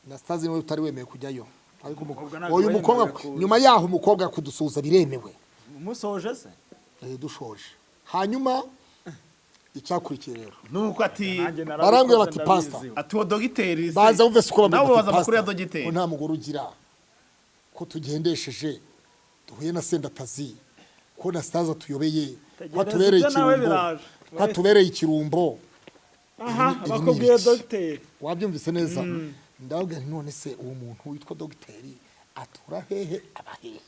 Na Stazi niwe utari wemeye kujyayo, ariko Umukobwa ntabwo uyu wemerewe mukobwa kuza. nyuma yaho umukobwa kudusuhuza biremewe. Umusoje se? Dushoje. Hanyuma icyakurikiye rero, Nuko ati Nanjye barambwira narabikoze, bati: "Pastor." ndabizi. Ati: "Uwo dogiteri se?" Baza wumve siko. Nabo Bambwira babaza bati: amakuru ya "Pastor, dogiteri. ko nta mugore ugira, ko tugendesheje duhuye na Sendatazi, ko na Staza tuyobeye, ko Tegereza, atubereye ibyo nawe ikirumbo, biraje. ko atubereye ikirumbo." Aha. Ibi ni Bakubwiye ibiki? dogiteri. Wabyumvise neza? Ndababwira nti: "None se uwo muntu witwa dogiteri atura hehe, aba hehe?"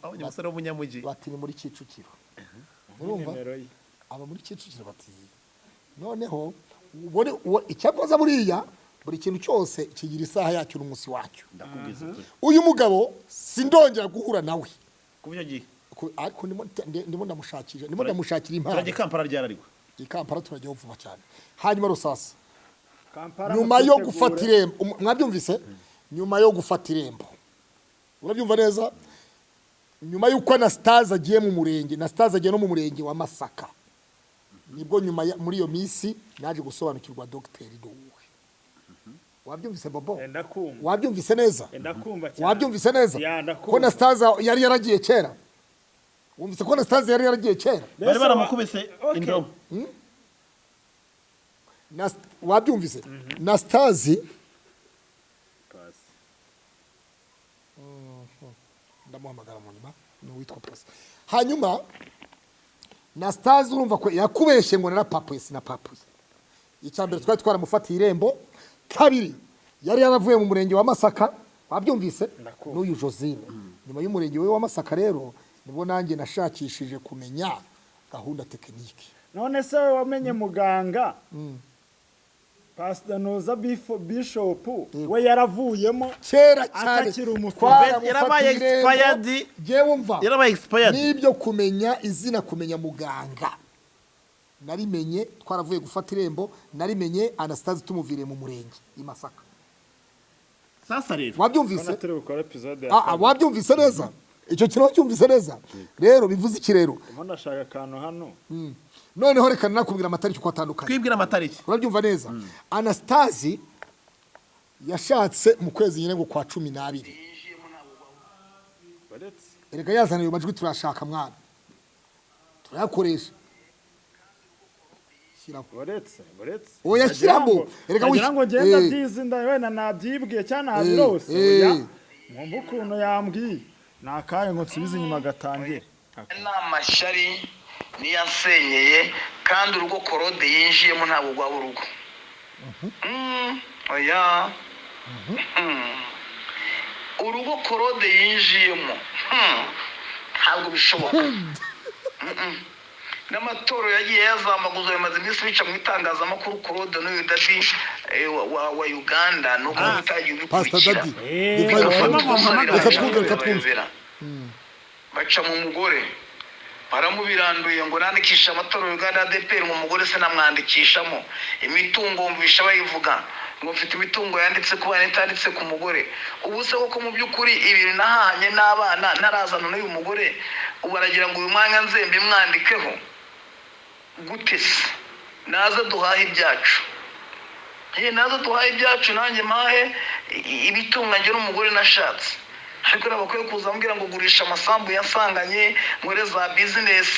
Abonye umusore w'umunyamujyi. Bati: "Ni muri Kicukiro." Urumva? Nimero ye. Aba muri Kicukiro. Bati noneho ubone icyakoza buriya buri kintu cyose kigira isaha yacyo n'umunsi wacyo. Ndakubwiza ukuri. Uyu mugabo sindongera guhura nawe. Kuva icyo gihe? Ariko ndimo ndamushakira, ndimo ndamushakira impano. Turajya i Kampala ryararigwa. I Kampala turajyaho vuba cyane. Hanyuma rusasa, Kampala nyuma yo mutwitegure. gufata irembo, mwabyumvise? Nyuma yo gufata irembo, urabyumva neza, nyuma y'uko Anastase agiye mu murenge, Anastase agiye no mu murenge wa Masaka, nibwo nyuma muri iyo minsi naje gusobanukirwa dogiteri ni uwuhe. Wabyumvise, Bobo? Enda kumva. Wabyumvise neza? Enda kumva cyane. Wabyumvise neza? Ya, ndakumva. Ko Anastase yari yaragiye kera? Wumvise ko Anastase yari yaragiye kera? Bari baramukubise Okay. indobo. Wabyumvise? Anastase Pasi. Ndamuhamagara mu nyuma, ni uwitwa Pasi. Hanyuma Anastase, urumva ko yakubeshye ngo narapapuye, sinapapuye. Icya mbere, twari twaramufatiye irembo. Kabiri, yari yaravuye mu murenge wa Masaka. Wabyumvise? Ndakumva. N'uyu Josine nyuma y'umurenge we wa Masaka rero, nibwo nanjye nashakishije kumenya Gahunda technique. None se we wamenye muganga, Pastor Noza Bishop we yaravuyemo Kera cyane. atakiri umufite. Twaramufatiye Yarabaye irembo. expired. Jewe umva, Yarabaye expired. n'ibyo kumenya izina, kumenya muganga, narimenye twaravuye gufata irembo. Narimenye Anastase tumuviriye mu murenge i Masaka. Sasa rero, Wabyumvise? Turi bukore episode ya Ah, ah, wabyumvise neza? Icyo kintu wacyumvise neza? Rero bivuze iki rero? Ndimo ndashaka akantu hano. Noneho reka nakubwira amatariki uko atandukanye. Twibwira amatariki. Urabyumva neza? Anastasi yashatse mu kwezi nyine ngo kwa 12. Baretse. Erega yazana ayo majwi, turashaka mwana, turayakoresha. Shyiraho. Buretse, buretse. Oya, shyiramo. Erega Nagira ngo ngenda byizi nda wenda nabyibwiye cyangwa nabirose. Oya, mwumva ukuntu yambwiye. Ni akahe ngo nsubize inyuma gatangire? Ni amashyari niyo ansenyeye, kandi urugo Claude yinjiyemo ntabwo rwaba urugo. Oya. Urugo Claude yinjiyemo, ntabwo bishoboka. N'amatorero yagiye yazambaguza bimaze iminsi bica mu itangazamakuru. Claude n'uyu Daddy wa Uganda ni uko utagiye Pastor ubikurikira. Daddy Divine Family. Reka twumve, reka twumve. Baca mu mugore baramubiranduye ngo nandikishe amatorero Uganda ADPR ngo umugore se namwandikishamo imitungo. Wumvisha bayivuga ngo mfite imitungo yanditse ku bana itanditse ku mugore. Ubu se koko mu by'ukuri ibintu nahanye n'abana ntarazana n'uyu mugore, ubu aragira ngo uyu mwanya nze mbimwandikeho gute se? Naze duhahe ibyacu. Naze duhahe ibyacu, nanjye mpahe ibitunga njye n'umugore nashatse. Ariko ntabwo bakwiye kuza ambwira ngo gurisha amasambu yasanganye nkore za business,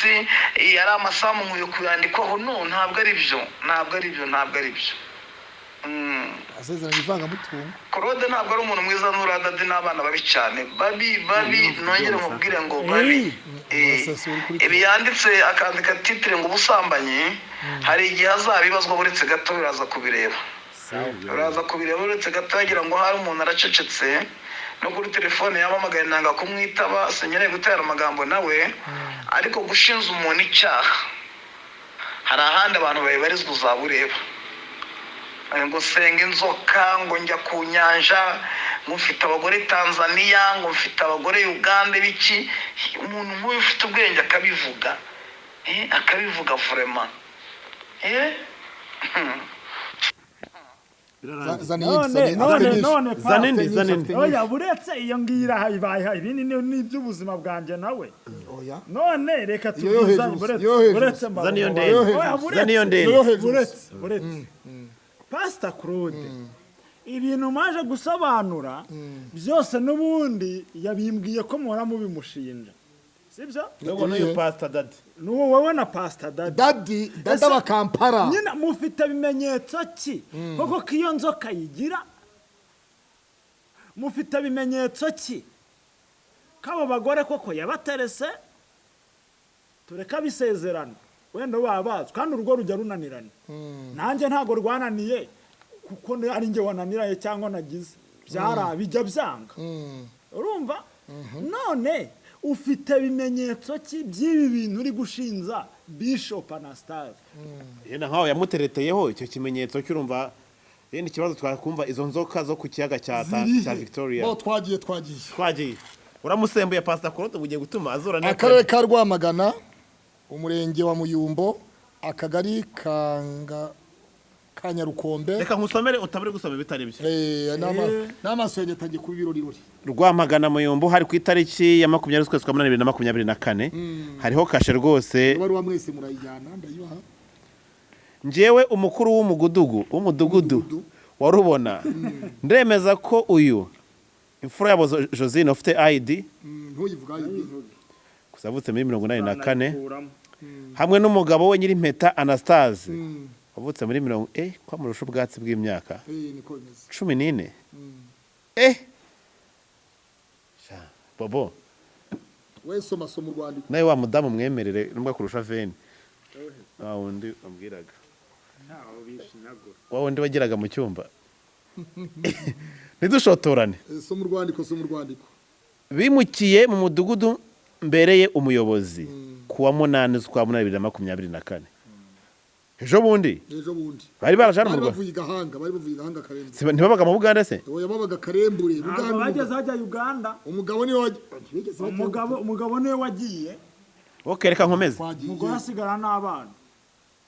ari amasambu nkwiye kuyandikwaho. No, ntabwo ari byo, ntabwo ari byo, ntabwo ari byo. Asezeranye ivangamutungo. Claude ntabwo ari umuntu mwiza n'uradadi n'abana babi cyane, babi babi. Nongere mubwire ngo babi. Ibi yanditse akandika titre ngo ubusambanyi, hari igihe azabibazwa. Uretse gato uraza kubireba, uraza kubireba. Uretse gato yagira ngo hari umuntu aracecetse no kuri telefone yamamagaye nanga kumwitaba, sinkeneye gutera amagambo nawe. Ariko gushinja umuntu icyaha, hari ahandi abantu babibarizwa, uzaba ureba. Ngo senga inzoka, ngo njya ku nyanja, ngo mfite abagore Tanzania, ngo mfite abagore Uganda, ibiki. Umuntu nk'uyu ufite ubwenge akabivuga, akabivuga vraiment. Zana iyindi. None Zana none afite nyinshi. none Zana indi, Afite zana nyinshi, indi. afite Oya, nyinshi. buretse iyo ngiyo iraha, ibaye ibindi ni iby'ubuzima bwanjye nawe. Oya. None reka Iyo yo tubwizanye. hejuru, Buretse, iyo hejuru. buretse mbaho. Zana iyo ndende. Oya, buretse, Zana iyo ndende. Iyo hejuru. Buretse, buretse. Pastor Claude, ibintu maje gusobanura byose n'ubundi yabimbwiye ko muhora mubimushinja, sibyo? Nubwo n'uyu Pastor Daddy. N'uwo wowe na Pastor Daddy. Daddy, Daddy Ese- wa Kampala. Nyine mufite bimenyetso ki koko ko iyo nzoka yigira? Mufite bimenyetso ki ko abo bagore koko yabaterese? Tureka abisezerano, wenda baba bazi kandi urugo rujya runanirana. Nanjye ntabwo rwananiye kuko ari njye wananiranye cyangwa nagize byara bijya byanga. Urumva? None ufite bimenyetso ki by'ibi bintu uri gushinza Bishop Anastase? Yenda nkaho yamutereteyeho icyo kimenyetso cy'urumva yenda ikibazo twakumva izo nzoka zo ku kiyaga cya Victoria. Bo twagiye, twagiye. Twagiye, uramusembuye Pastor Claude, ugiye gutuma azura. Akarere ka Rwamagana, umurenge wa Muyumbo, akagari kanga ka Nyarukombe. Reka nkusomere utabure gusoma ibitari byo. N'amaso yanjye atangiye kuba ibirorirori. Rwamagana, Muyumbu, hari ku itariki ya 20 z'ukwezi kwa munani 2024, hariho kashe rwose. Ibaruwa mwese murayijyana, ndayibaha. Njyewe umukuru w'umudugudu wa Rubona ndemeza ko uyu imfura yabo Josine ufite ID Ntuyivuga ID. Gusa avutse muri 84 Kuramo. hamwe n'umugabo we Nyirimpeta Anastase wavutse muri mirongo kwa murusha ubwatsi bw'imyaka Niko bimeze. 14. Sha, bobo. We soma, soma urwandiko. Nawe wa mudamu mwemerere nubwo kurusha veni wa wundi wambwiraga, Ntaho bishinyagura. wa wundi wageraga mu cyumba, ntidushotorane. Soma urwandiko, soma urwandiko. Bimukiye mu mudugudu mbereye umuyobozi. Ku wa 8 z'ukwa 8 2024, ejo bundi. Ejo bundi. Bari baraje hano mu Bari Rwanda. bavuye i Gahanga, bari bavuye i Gahanga, Karembure. Ntibabaga mu Bugande se? Oya, babaga Karembure. Ntabwo Bugande. bageze hajya Uganda. Umugabo niwe ntibigeze bajya. Umugabo niwe wagiye. Ok, reka nkomeze. Twagiye. Umugore asigara n'abana.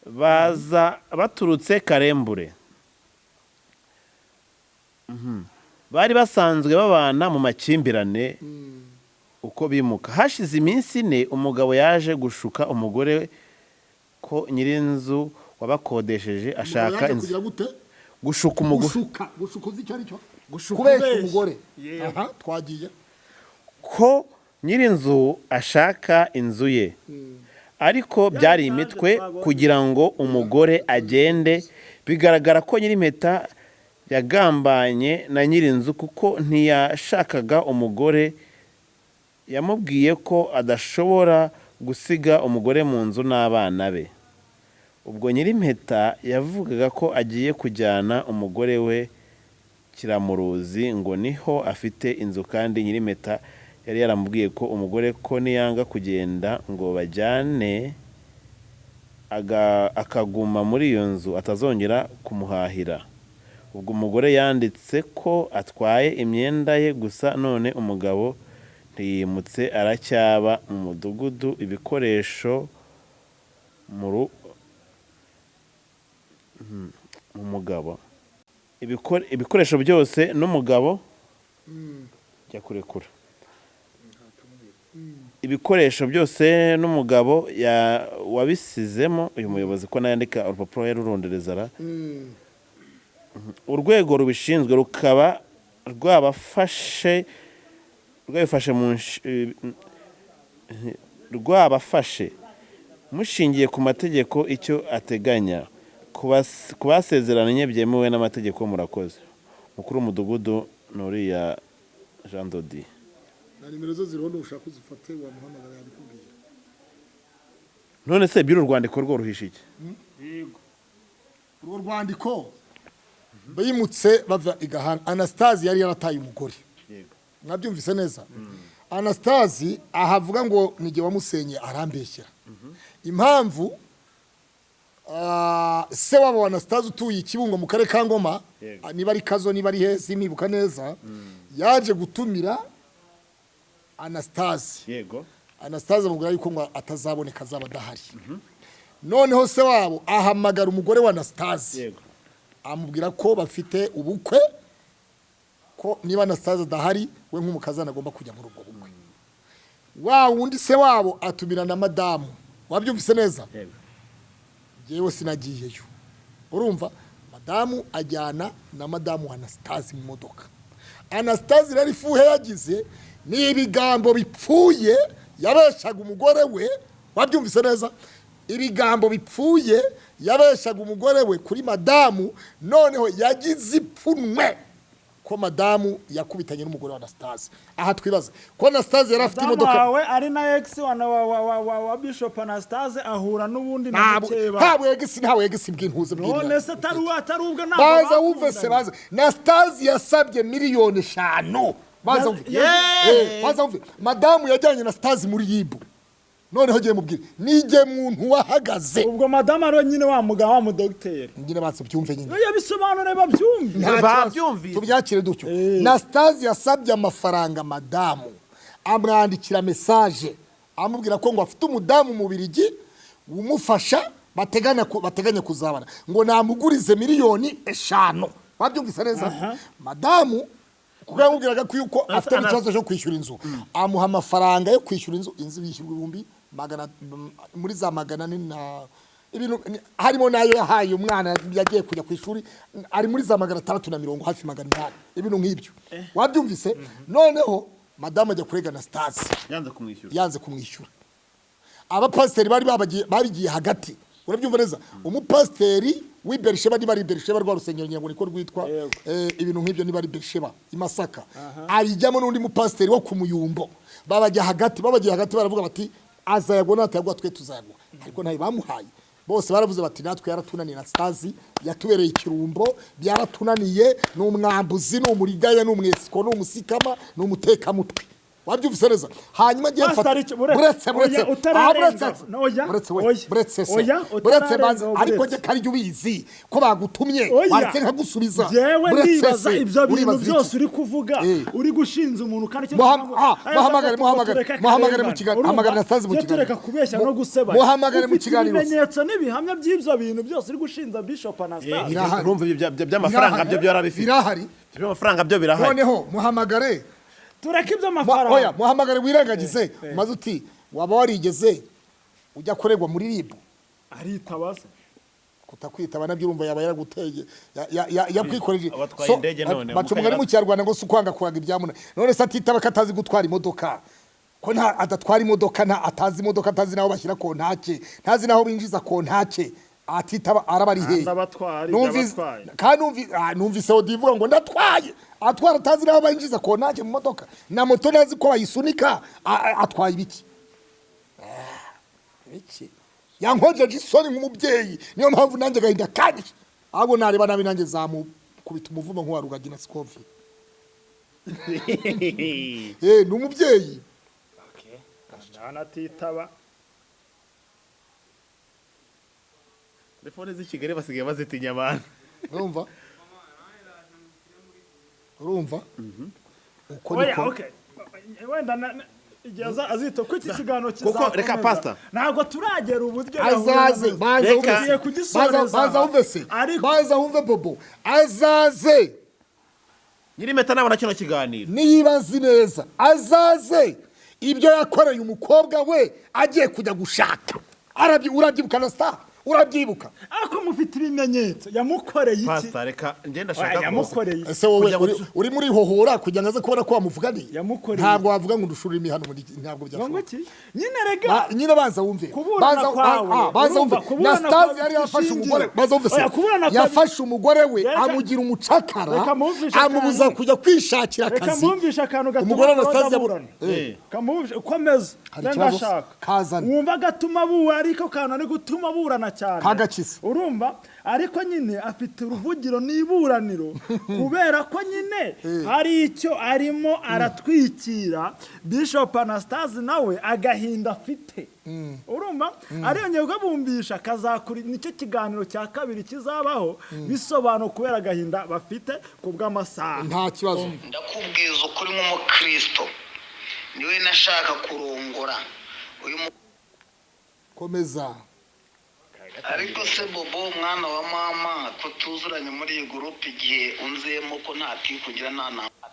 Baza baturutse Karembure. Bari basanzwe babana mu makimbirane uko bimuka. Hashize iminsi 4, umugabo yaje gushuka umugore ko nyir'inzu wabakodesheje Umugabo ashaka yaje inzu. Kugira gute? Gushuka umugore. Gushuka, gushuka, uzi icyo ari cyo? Gushuka, Kubeshya ubeshya. umugore. Yego. Aha twagiye. Ko nyir'inzu ashaka inzu ye, ariko byari imitwe kugira ngo umugore agende. Bigaragara ko nyir'impeta yagambanye na nyir'inzu, kuko ntiyashakaga umugore. Yamubwiye ko adashobora gusiga umugore mu nzu n'abana be. Ubwo nyir'impeta yavugaga ko agiye kujyana umugore we Kiramuruzi, ngo niho afite inzu, kandi nyir'impeta yari yaramubwiye ko umugore ko niyanga kugenda ngo bajyane akaguma muri iyo nzu, atazongera kumuhahira. Ubwo umugore yanditse ko atwaye imyenda ye gusa, none umugabo ntiyimutse, aracyaba mu mudugudu. Ibikoresho mu mugabo, ibikoresho byose n'umugabo jya kurekura ibikoresho byose n'umugabo wabisizemo. Uyu muyobozi ko nayandika urupapuro yarurundereza ra? Urwego rubishinzwe rukaba rwabafashe, rwabifashe mu rwabafashe mushingiye ku mategeko icyo ateganya ku basezeranye byemewe n'amategeko. Murakoze. Mukuru w'umudugudu ni uriya Jean Dodi. Na nimero zo ziriho, nushaka uzifate, wamuhamagara yabikubwira. None se by'uru rwandiko rwo ruhisha iki? Yego. Urwo rwandiko, bimutse bava i Gahanga, Anastase yari yarataye umugore. Mwabyumvise neza? Anastase ahavuga ngo nijye wamusenye, arambeshyera. Impamvu, se wabo wa Anastase utuye i Kibungo mu karere ka Ngoma, niba ari Kazo, niba ari hesi, nibuka neza, yaje gutumira Anastase. Anastase amubwira yuko ngo atazaboneka, azaba adahari. Noneho se wabo ahamagara umugore wa Anastase, amubwira ko bafite ubukwe, ko niba Anastase adahari, we nk'umukazana agomba kujya muri ubwo bukwe. Wa wundi se wabo atumira na madamu. Wabyumvise neza? Yego. Yewe, sinagiyeyo. Urumva, madamu ajyana na madamu wa Anastase mu modoka. Anastase rero ifuhe yagize ni ibigambo bipfuye yabeshaga umugore we. Wabyumvise neza? Ibigambo bipfuye yabeshaga umugore we kuri madamu. Noneho yagize ipfunwe ko madamu yakubitanye n'umugore wa Anastase. Aha twibaze ko Anastase yari afite Madamu imodoka. wawe ari na ex wa Bishop Anastase ahura n'ubundi na Ntabwo mukeba. Ntabwo ex, ntawe ex bw'intuze. None se atari ubwe, ntabwo Baza wumve se. bakundanye. Baza, Anastase yasabye miliyoni 5. Baza wumve. Baza wumve, madamu yajyanye na Stasi muri RIB. Noneho giye mubwire, nijye muntu wahagaze. Ubwo madamu ari we nyine wa mugabo wa mudogiteri. Nyine baza byumve nyine. Oya, bisobanure babyumve. Nta kibazo. Babyumvise. Tubyakire dutyo. Anastase yasabye amafaranga madamu, amwandikira message amubwira ko ngo afite umudamu mu Birigi umufasha, bateganya kuzabana, ngo namugurize miliyoni 5. Wabyumvise neza? Madamu kuko yamubwiraga ko yuko afite n'ikibazo cyo kwishyura inzu, amuha amafaranga yo kwishyura inzu. Inzu yishyurwa ibihumbi magana muri za 400 na ibintu, harimo n'ayo yahaye umwana yagiye kujya ku ishuri, ari muri za 650, hafi 800, ibintu nk'ibyo. Wabyumvise? Noneho madamu ajya kurega Anastase. Yanze kumwishyura. Yanze kumwishyura. Abapasiteri bari babigiye hagati. Urabyumva neza? Umupasiteri w'i Berisheba, niba ari Berisheba, rwa rusengero ngira ngo niko rwitwa, ibintu nk'ibyo, niba ari Berisheba i Masaka, abijyamo n'undi mupasiteri wo ku Muyumbo, babajya hagati. Babagiye hagati baravuga bati azayagwa, natayagwa twe tuzayagwa. Ariko ntayo bamuhaye. Bose baravuze bati natwe yaratunaniye, Anastasi yatubereye ikirumbo, byaratunaniye, ni umwambuzi, ni umuriganya, ni umwesiko, ni umusikama, ni umutekamutwe. Wabyumvise neza? Hanyuma ngiye Pastor, mfata buretse, buretse oya, buretse utararenga, ah, buretse oya, buretse we oya, buretse se oya, buretse banze utararenga, ariko buretse. njye kari ubizi ko bagutumye Oya. waretse nkagusubiza. Jewe Buretse ndibaza se, ibyo bintu uribaza iki? byose uri kuvuga, Eh. uri gushinza umuntu kandi icyo Muhamagare, muhamagare, muhamagare mu kiganiro, hamagare na Stazi mu kiganiro. Tureka kubeshya no gusebanya. Muhamagare mu Ufite kiganiro. ibimenyetso n'ibihamya by'ibyo bintu byose uri gushinza Bishop Anastase? Birahari. Urumva ibyo by'amafaranga byo byarabifite. Birahari. By'amafaranga byo birahari. Noneho muhamagare. Tureke Oya, iby'amafaranga. muhamagare wirengagize maze uti waba warigeze ujya kuregwa muri RIB? Aritaba se? Kutakwitaba nabyo urumva yaba yaraguteye, yakwikoreje. Abatwaye So, indege none, baca umugani mu Kinyarwanda ngo si ukwanga kuranga ibyamuna. None se atitaba ko atazi gutwara imodoka, ko nta adatwara imodoka, nta atazi imodoka, atazi n'aho bashyira kontake, ntazi n'aho binjiza kontake, atitaba araba ari hehe? Ndabatwara, ndabatwaye. Kandi numvise Odi ivuga ngo ndatwaye, atwara atazi n'aho binjiza kontake mu modoka, na moto ntazi ko bayisunika, atwaye ibiki? Ibiki? Yankojeje isoni nk'umubyeyi, niyo mpamvu nanjye agahinda kanyishe. Ahubwo nareba nabi nanjye zamukubita umuvumo nk'uwa Rugagi na Sikovi. Ni umubyeyi. Ndabona atitaba. Telefone z'i Kigali basigaye bazitinya abantu. Urumva, urumva uko Oya, niko. okay. Wenda igihe azita ko iki kiganiro Kuko, kizakomeza. reka, Pastor. Ntabwo turagera uburyo Azaze yahura baza Reka. wumve se. Tugiye kugisoreza. Baza wumve se. Ariko- Baza wumve Bobo azaze. Nyiri nabona kino kiganiro. Niba azi neza azaze ibyo yakoreye umukobwa we agiye kujya gushaka. Urabyibuka na star, urabyibuka? Ariko mufite ibimenyetso yamukoreye iki? Pastor, reka njye ndashaka Oya, yamukoreye iki? Ese wowe Kugira ngo uri muri hohora kugira ngo aze kubona ko wamuvuganiye? Yamukoreye. Ntabwo wavuga ngo ndushurire imihano muri ntabwo Ngo byashoboka. iki? Nyine rega Nyine banza wumve. Kuburana Banza kwawe, banza urumva, wumve. Na kuburana Stazi kwawe yari yafashe bifite umugore, ishingiro. banza wumve se. Oya, kuburana kwawe- Yafashe umugore we Reka- amugira umucakara, Reka mwumvishe amubuza akantu. kujya kwishakira Reka akazi. mwumvishe akantu gatuma Umugore wa Claude Anastase aburana. Kamwumvishe ukomeza. Hari Njye ikibazo? ndashaka. Kazana. Wumva gatuma abuwe, ariko kantu ari gutuma aburana cyane. Kagakiza. Urumva? Ariko nyine afite uruvugiro n'iburaniro kubera ko nyine hari icyo arimo aratwikira Bishop Anastase, nawe agahinda afite. Urumva? Ariyongera ukabumvisha kazakuri, nicyo kiganiro cya kabiri kizabaho bisobanura kubera agahinda bafite ku bw'amasaha. Nta kibazo. Ndakubwiza ukuri nk'umukristo, niwe nashaka kurongora uyu Komeza. Ariko se Bobo, mwana wa mama, ko tuzuranye muri iyi gurupe, igihe unzemo ko nta tikugira nta ntambara,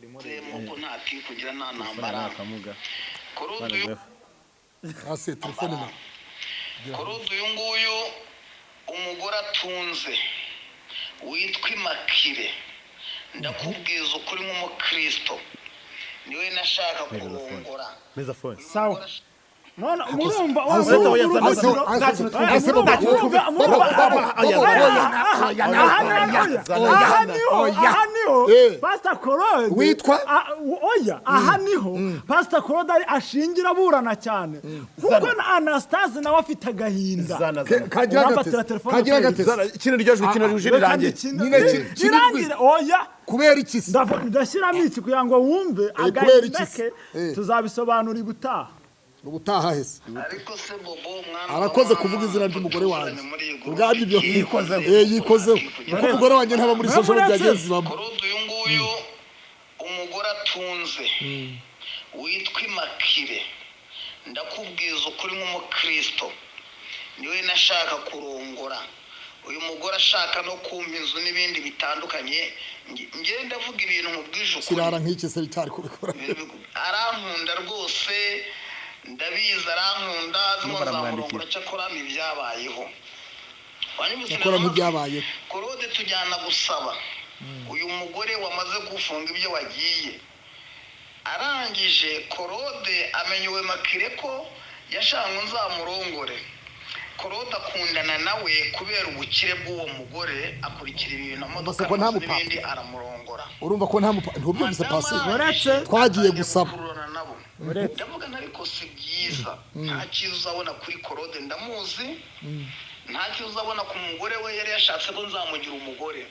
unzemo ko nta tikugira nta ntambara, Claude uyu Ase telefone na. Claude uyu nguyu umugore atunze witwa Imakire, ndakubwiza ukuri nk'umukristo, niwe nashaka kurongora. Meza phone. Sawa. None murumva Ase- oya, urumva Ase- uruvugiro- ase- Oya, ase- murumva- Bobo, murumva- Bobo, murumva- Bobo, oya, Bobo, oya, oya, aha oya, niho, aha niho, oya. aha niho Eh. Pastor Claude Witwa? Oya, aha niho Pastor Claude ashingira aburana cyane kuko na Anastase nawe afite agahinda. Zana, zana. Kagira Uramfatira gatese. telefone Kagira kuri- gatese. Zana, kino iryo jwi, kino iryo jwi Reka rirangiye. ndikine- Nyine Rirangire, oya. Kubera iki se? Ndashyiramo iki kugira ngo wumve Kubera agahinda iki se? ke? Tuzabisobanura ubutaha. Ubutaha hese? Ariko se Bobo, mwana wa Arakoze mama, kuvuga izina ry'umugore wanjye. tuzuranye muri iyi gurupe, Ubwabyo ibyo Yikozeho. Yikozeho kuko umugore wanjye ntaba muri social media agenzi bamo. Claude uyu nguyu umugore atunze witwa Imakire, ndakubwiza ukuri nk'umukristo, niwe nashaka kurongora. Uyu mugore ashaka no kumpa inzu n'ibindi bitandukanye. Njye ndavuga ibintu mubwije ukuri. Kirara nk'iki se bitari kubikora? Arankunda rwose, ndabizi arankunda, zimwe nzamurongora, cyakora ntibyabayeho. Wanyumvise Cyakora neza? ntibyabayeho. Claude tujyana gusaba uyu mugore wamaze gufunga ibyo wagiye, arangije Claude amenya uwe Makire ko yashaka ngo nzamurongore. Claude akundana nawe kubera ubukire bw'uwo mugore, akurikira ibintu, amamodoka Mbese ko nta mupapa? n'ibindi, aramurongora. Urumva ko nta mupa ntubyumvise pasi? Uretse- Twagiye gusaba. Gukururana nabo. Ndavuga nti ariko si byiza, nta cyiza uzabona kuri Claude, ndamuzi, nta cyiza uzabona ku mugore we yari yashatse ko nzamugira umugore.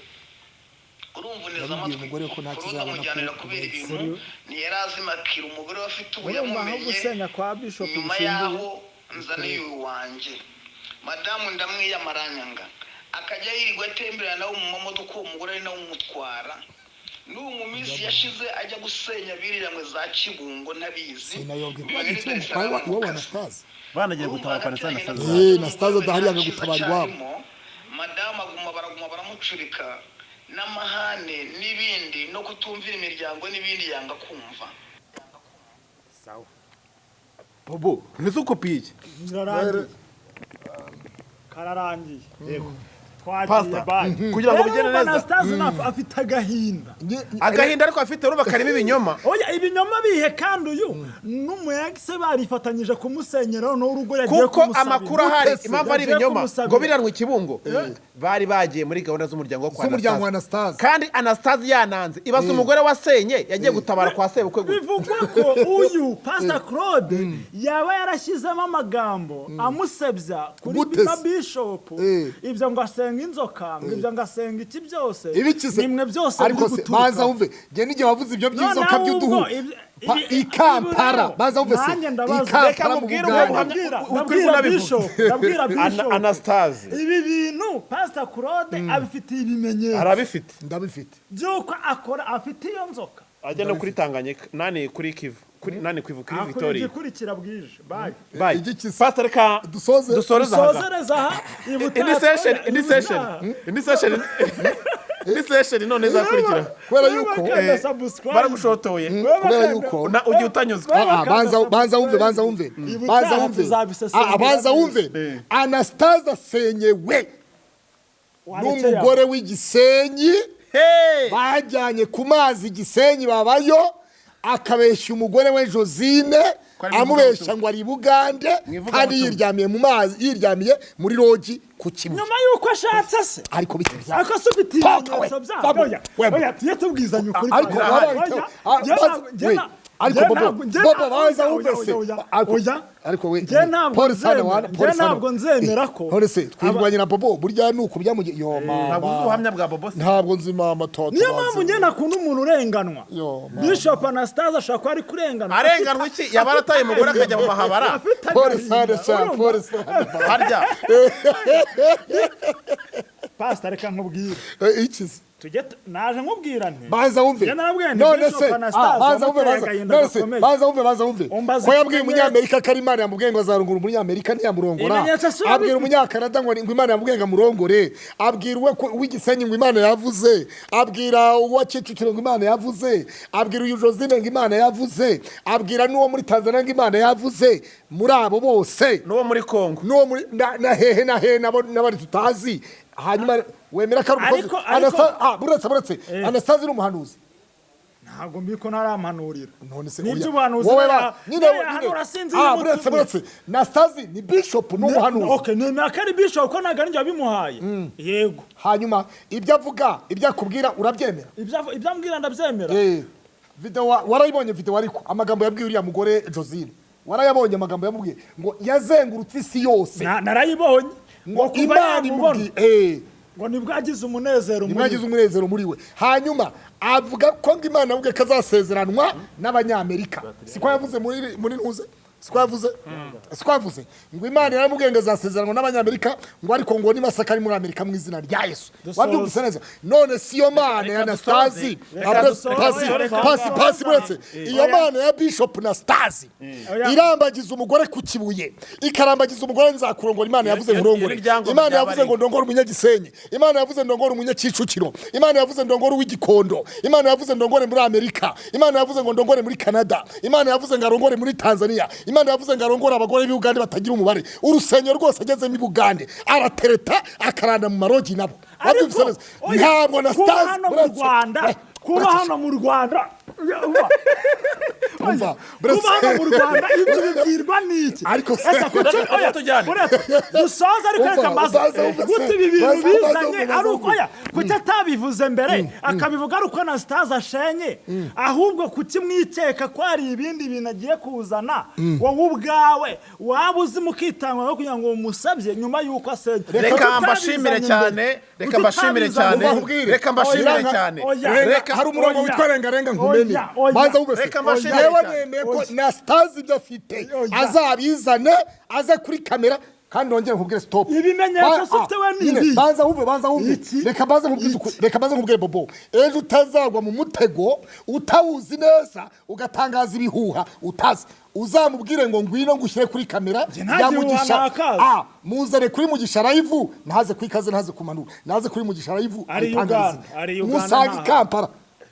Urumva uneze Yabibwiye amatwi. umugore ko nta Claude kizabona amujyanira ku kubera ex. ibintu ntiyari azimakira umugore we afite ubu Urumva aho yamumenye. gusenya kwa Bishop Nyuma bishingiye. yaho nzaniye uyu wanjye madamu, ndamwiyamaranyanga, akajya yirirwa atemberana nawe mu mamodoka, uwo mugore ari nawe umutwara. N'ubu mu minsi yashize ajya gusenya biriranywe za Kibungo ntabizi. Sinayobwe kuba Bibera i Kibungo Dar es kwa Salaam mu iwabo kazi. Anastase. Banagiye gutabara Anastase. Anastase adahari yanga gutabara iwabo. Madamu aguma, baraguma baramucurika n'amahane n'ibindi no kutumvira imiryango n'ibindi, yanga kumva. Sawa. Bobo, ntisukopiye iki? Birarangiye, kararangiye. Yego. Twagiye. Pastor, Bye. kugira ngo bigende Rero neza. Anastase afite agahinda. Agahinda ariko afite, urumva karimo ibinyoma. Oya, ibinyoma bihe? Kandi uyu n'umu ex barifatanyije kumusenyera n'urugo yagiye Kuko kumusabira. amakuru ahari, Gute se? impamvu ari Yagiye ibinyoma, kumusabira. ngo biranwe ikibungo bari bagiye muri gahunda z'umuryango wo kwa Z'umuryango wa Anastase. Anastase. Kandi Anastase yananze, ibaza umugore wasenye yagiye gutabara kwa sebukwe gute? Bivugwa ko uyu Pastor Claude yaba yarashyizemo amagambo amusebya kuri Gute na se? Bishop. Ibyo ngo asenga inzoka, ngo ibyo ngo asenga iki byose, Ibikize. nimwe byose Ariko biri se baza guturuka. wumve, njye n'igihe wavuze ibyo by'inzoka Noneho by'uduhu ubwo i Kampala, ibi- baza wumve se, nanjye i ndabaza. Kampala Reka mu mubwire Bugande. ubuhamya. Ndabwira Ukuri ndabwira kunabivuga. Bishop, ndabwira Bishop, Anastase. ibi bintu Pastor Claude abifitiye ibimenyetso? Arabifite. Ndabifite. By'uko akora, afite iyo nzoka. Ajya no kuri Tanganyika, nani kuri Kivu, kuri nani kwivu, kuri Akora Victoria. igikurikira bwije. Bye. Bye. Igiki se? Pastor, reka Dusoze. dusoreze aha ngaha. Sozereza aha. Indi session, indi session, indi session, indi session none izakurikira. Kubera yuko Baragushotoye. Kubera yuko Na ugiye utanyuzwe. Banza, banza wumve, banza wumve, banza wumve. Banza wumve. Anastase asenyewe n'umugore w'igisenyi. Hey! Bajyanye ku mazi Gisenyi, babayo, akabeshya umugore we Josine, Ko ari amubeshya ngo ari i Bugande Mu ivugabutumwa. kandi yiryamiye mu mazi, yiryamiye muri lodge ku Kibuye. Nyuma y'uko ashatse se? Ariko bite bya Ariko se ufite Toka we, ibimenyetso byabyo? vamo, Oya, wema. oya, tujye tubwizanya ukuri. Ariko Oya, waba oya, ah, njye baza- we, ariko njye Bobo, njye Bobo, banza oya, wumve se. oya, oya, Ariko oya. ariko we, Njye ntabwo Paul sana nzemera, wana njye Paul sana. ntabwo nzemera ko None se twirwanye na Bobo, burya ni uku byamugiye yo mama. Ntabwo uzi ubuhamya bwa Bobo se? Ntabwo nzi mama toto. Niyo mpamvu njye nakunda umuntu urenganwa. Yo, mama. Bishop Anastase ashobora kuba ari kurenganwa. Arenganwa iki? Yaba arataye umugore akajya mu mahabara? Afite Paul agahinda, sana sha, urumva? Paul sana. Harya Pastor, reka nkubwire. Iki se? Tujye naje nkubwira nti Banza wumve. Njye narabwiye nti None Bishop se Anastase banza wumve, wamuteye banza agahinda none se gakomeye. banza wumve, banza wumve. Umbaza Ko yabwiye ikimenyetso. umunyamerika ko ari Imana yamubwiye ngo azarongora umunyamerika, ntiyamurongora. Ibimenyetso si Abwira urabifite. umunyakanada ngo Imana yamubwiye ngo amurongore. Abwira uwe uw'igisenyi ngo Imana yavuze. Abwira uwa Kicukiro ngo Imana yavuze. Abwira uyu Josine ngo Imana yavuze. Abwira n'uwo muri Tanzania ngo Imana yavuze. Muri abo bose, n'uwo muri Kongo, n'uwo muri na hehe na hehe nabo n'abari tutazi, hanyuma wemera ko ari umukozi? Buretse, buretse. Anastase ni umuhanuzi? Ntabwo mbiko ntarampanurira. None se Nibyo, oya. ubuhanuzi Wowe nyine yahanura sinzi buretse, y'umutumye. Buretse, Anastase ni bishop, ni umuhanuzi? Okay, ni nako ari bishop, ko ntabwo ari njye wabimuhaye. Yego. Hanyuma ibyo avuga, ibyo akubwira, urabyemera? Ibyo ambwira ndabyemera. Video warayibonye video, ariko amagambo yabwiye uriya mugore Josine warayabonye? Amagambo yamubwiye ngo yazengurutse isi yose. Narayibonye. Ngo Ngo kuva Imana yamubona, imubwiye ngo nibwo yagize umunezero nibwo muri yagize umunezero muri we. Hanyuma avuga ko ngo Imana yamubwiye ko azasezeranwa n'Abanyamerika. Siko yavuze muri ntuze? Siko yavuze? Siko yavuze ngo Imana yaramubwiye ngo azasezeranwa n'Abanyamerika, ngo ariko ngo ni Masaka ari muri Amerika, mu izina rya Yesu? Dusoze. Wabyumvise neza? None si yo Mana ya Reka Anastasi? dusoze. Reka dusoze. Pasi, Reka pasi, dusoze. pasi, buretse. Iyo Mana ya Bishop Anastasi Oya. irambagiza umugore ku Kibuye, ikarambagiza umugore, nzakurongora, Imana yavuze nkurongore. Iyo ni Imana byaba yavuze ari. ngo ndongore umunyagisenyi. Imana yavuze ndongore umunyakicukiro. Imana yavuze ndongore uw'igikondo. Imana yavuze ndongore muri Amerika. Imana yavuze ngo ndongore muri Canada. Imana yavuze ngo arongore muri Tanzania. Imana yavuze ngo arongore abagore b'i Bugande batagira umubare. Urusengero rwose agezemo i Bugande aratereta, akaranda mu ma lodge nabo. Ariko Wabyumvise neza? oya, Ntabwo kuba Anastase hano mu buretse- Rwanda, kuba buretse- hano mu Rwanda Umva, Kuba hano mu Rwanda ibyo bibwirwa n'iki? Ariko se- Ese kuki, oya, Tujyane. uretse dusoze, ariko Umva, reka mbaze ubaze, umva se. gute ibi bintu Baza, baza, bizanye baza, ari uko, umva. oya, kuki atabivuze mbere, akabivuga ari uko Anastase ashenye? Ahubwo kuki mwikeka ko hari ibindi bintu agiye kuzana, wowe ubwawe waba uzi, mukitanga no kugira ngo umusabye nyuma y'uko asenye? Reka Kuki mbashimire utabizanye cyane, mbere? reka Kuki mbashimire utabizanye cyane, mbere? Ubabwire. reka mbashimire Oya. cyane. Oya. Reka Hari umurongo Oya. witwa renga renga nkumene. Oya, oya. Banza wumve se. Reka mbashimire Yewe, cyane. nemeye ko Anastase ibyo afite Oya. azabizane, aze kuri kamera, kandi wongere nkubwire, stop. Ibimenyetso se ufite we ni Nyine, ibi? Banza wumve, banza wumve. Iki? Reka banza nkubwize ukuri, reka banza nkubwire, Bobo, ejo utazagwa mu mutego utawuzi neza, ugatangaza ibihuha utazi. Uzamubwire ngo ngwino ngushyire kuri kamera Njye ya nta gihuha Mugisha. nakazi. Muzane kuri Mugisha Live, ntaze kuri Kaze, ntaze kumanura, naze kuri Mugisha Live. Ari ayitangarize. Uganda, ari Uganda. Musange Nta- i Kampala,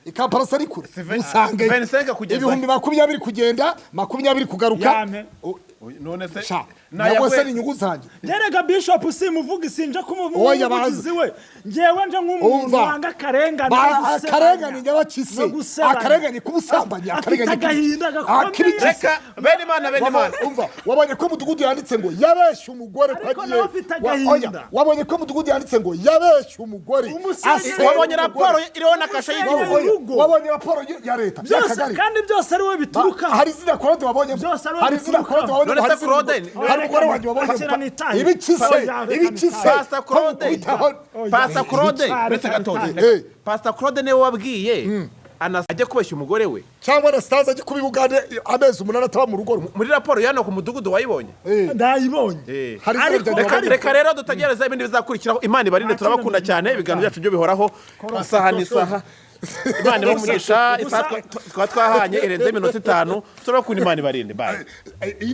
i Kampala se ari kure? Musange 25 kugeza- 20,000 kugenda, 20 kugaruka. Yame. None se Sha, ntabwo se ni inyungu zanjye? Yerega Bishop, simuvuga, sinje Oya, kumuvugizi we, ngewe nje nk'umuntu Umva. wanga akarengane no gusebanya. Akarengane nyabakise. No gusebanya. Akarengane k'ubusambanyi. Afite Akarengane agahinda gakomeye. Akibikise. Reka, bene Imana, bene Imana. Umva, wabonye ko mudugudu yanditse ngo yabeshye umugore ko Ariko agiye nawe afite agahinda. Oya, wabonye ko mudugudu yanditse ngo yabeshye umugore, Umusenyeri. asenya Wabonye umugore. raporo iriho na kashe y'igihugu? Oya, urugo. Wabonye raporo ya leta, Byose y'akagari? kandi byose ari we biturukaho. Hari izina Claude wabonye? Byose ari we Hari izina biturukaho. Claude wabonye? None se Hari izina Claude hari umugore wanjye wabonye? Akira nitahe. Ibiki se? Oya, reka Ibiki se? nitahe. Pastor Claude. Kwitaho- Pastor Claude, Oya. uretse gatoya. Eh. Pastor Claude niwe wabwiye Anas ajya kubeshya umugore we? Cyangwa Anastase ajye kuba i Bugande amezi 8 ataba mu rugo rwe. Muri raporo yano ku mudugudu wayibonye? Eh. Ndayibonye. Eh. Hari izina Ariko- ryanjye Reka, wabonye? reka rero dutegereze ibindi bizakurikiraho. Imana ibarinde, Nta turabakunda kindi cyane. Ibiganiro byacu byo bihoraho isaha n'isaha. Imana ibahe umugisha. Isaha twaba twahanye irenze iminota 5. Turabakunda, Imana ibarinde, bye. Eh,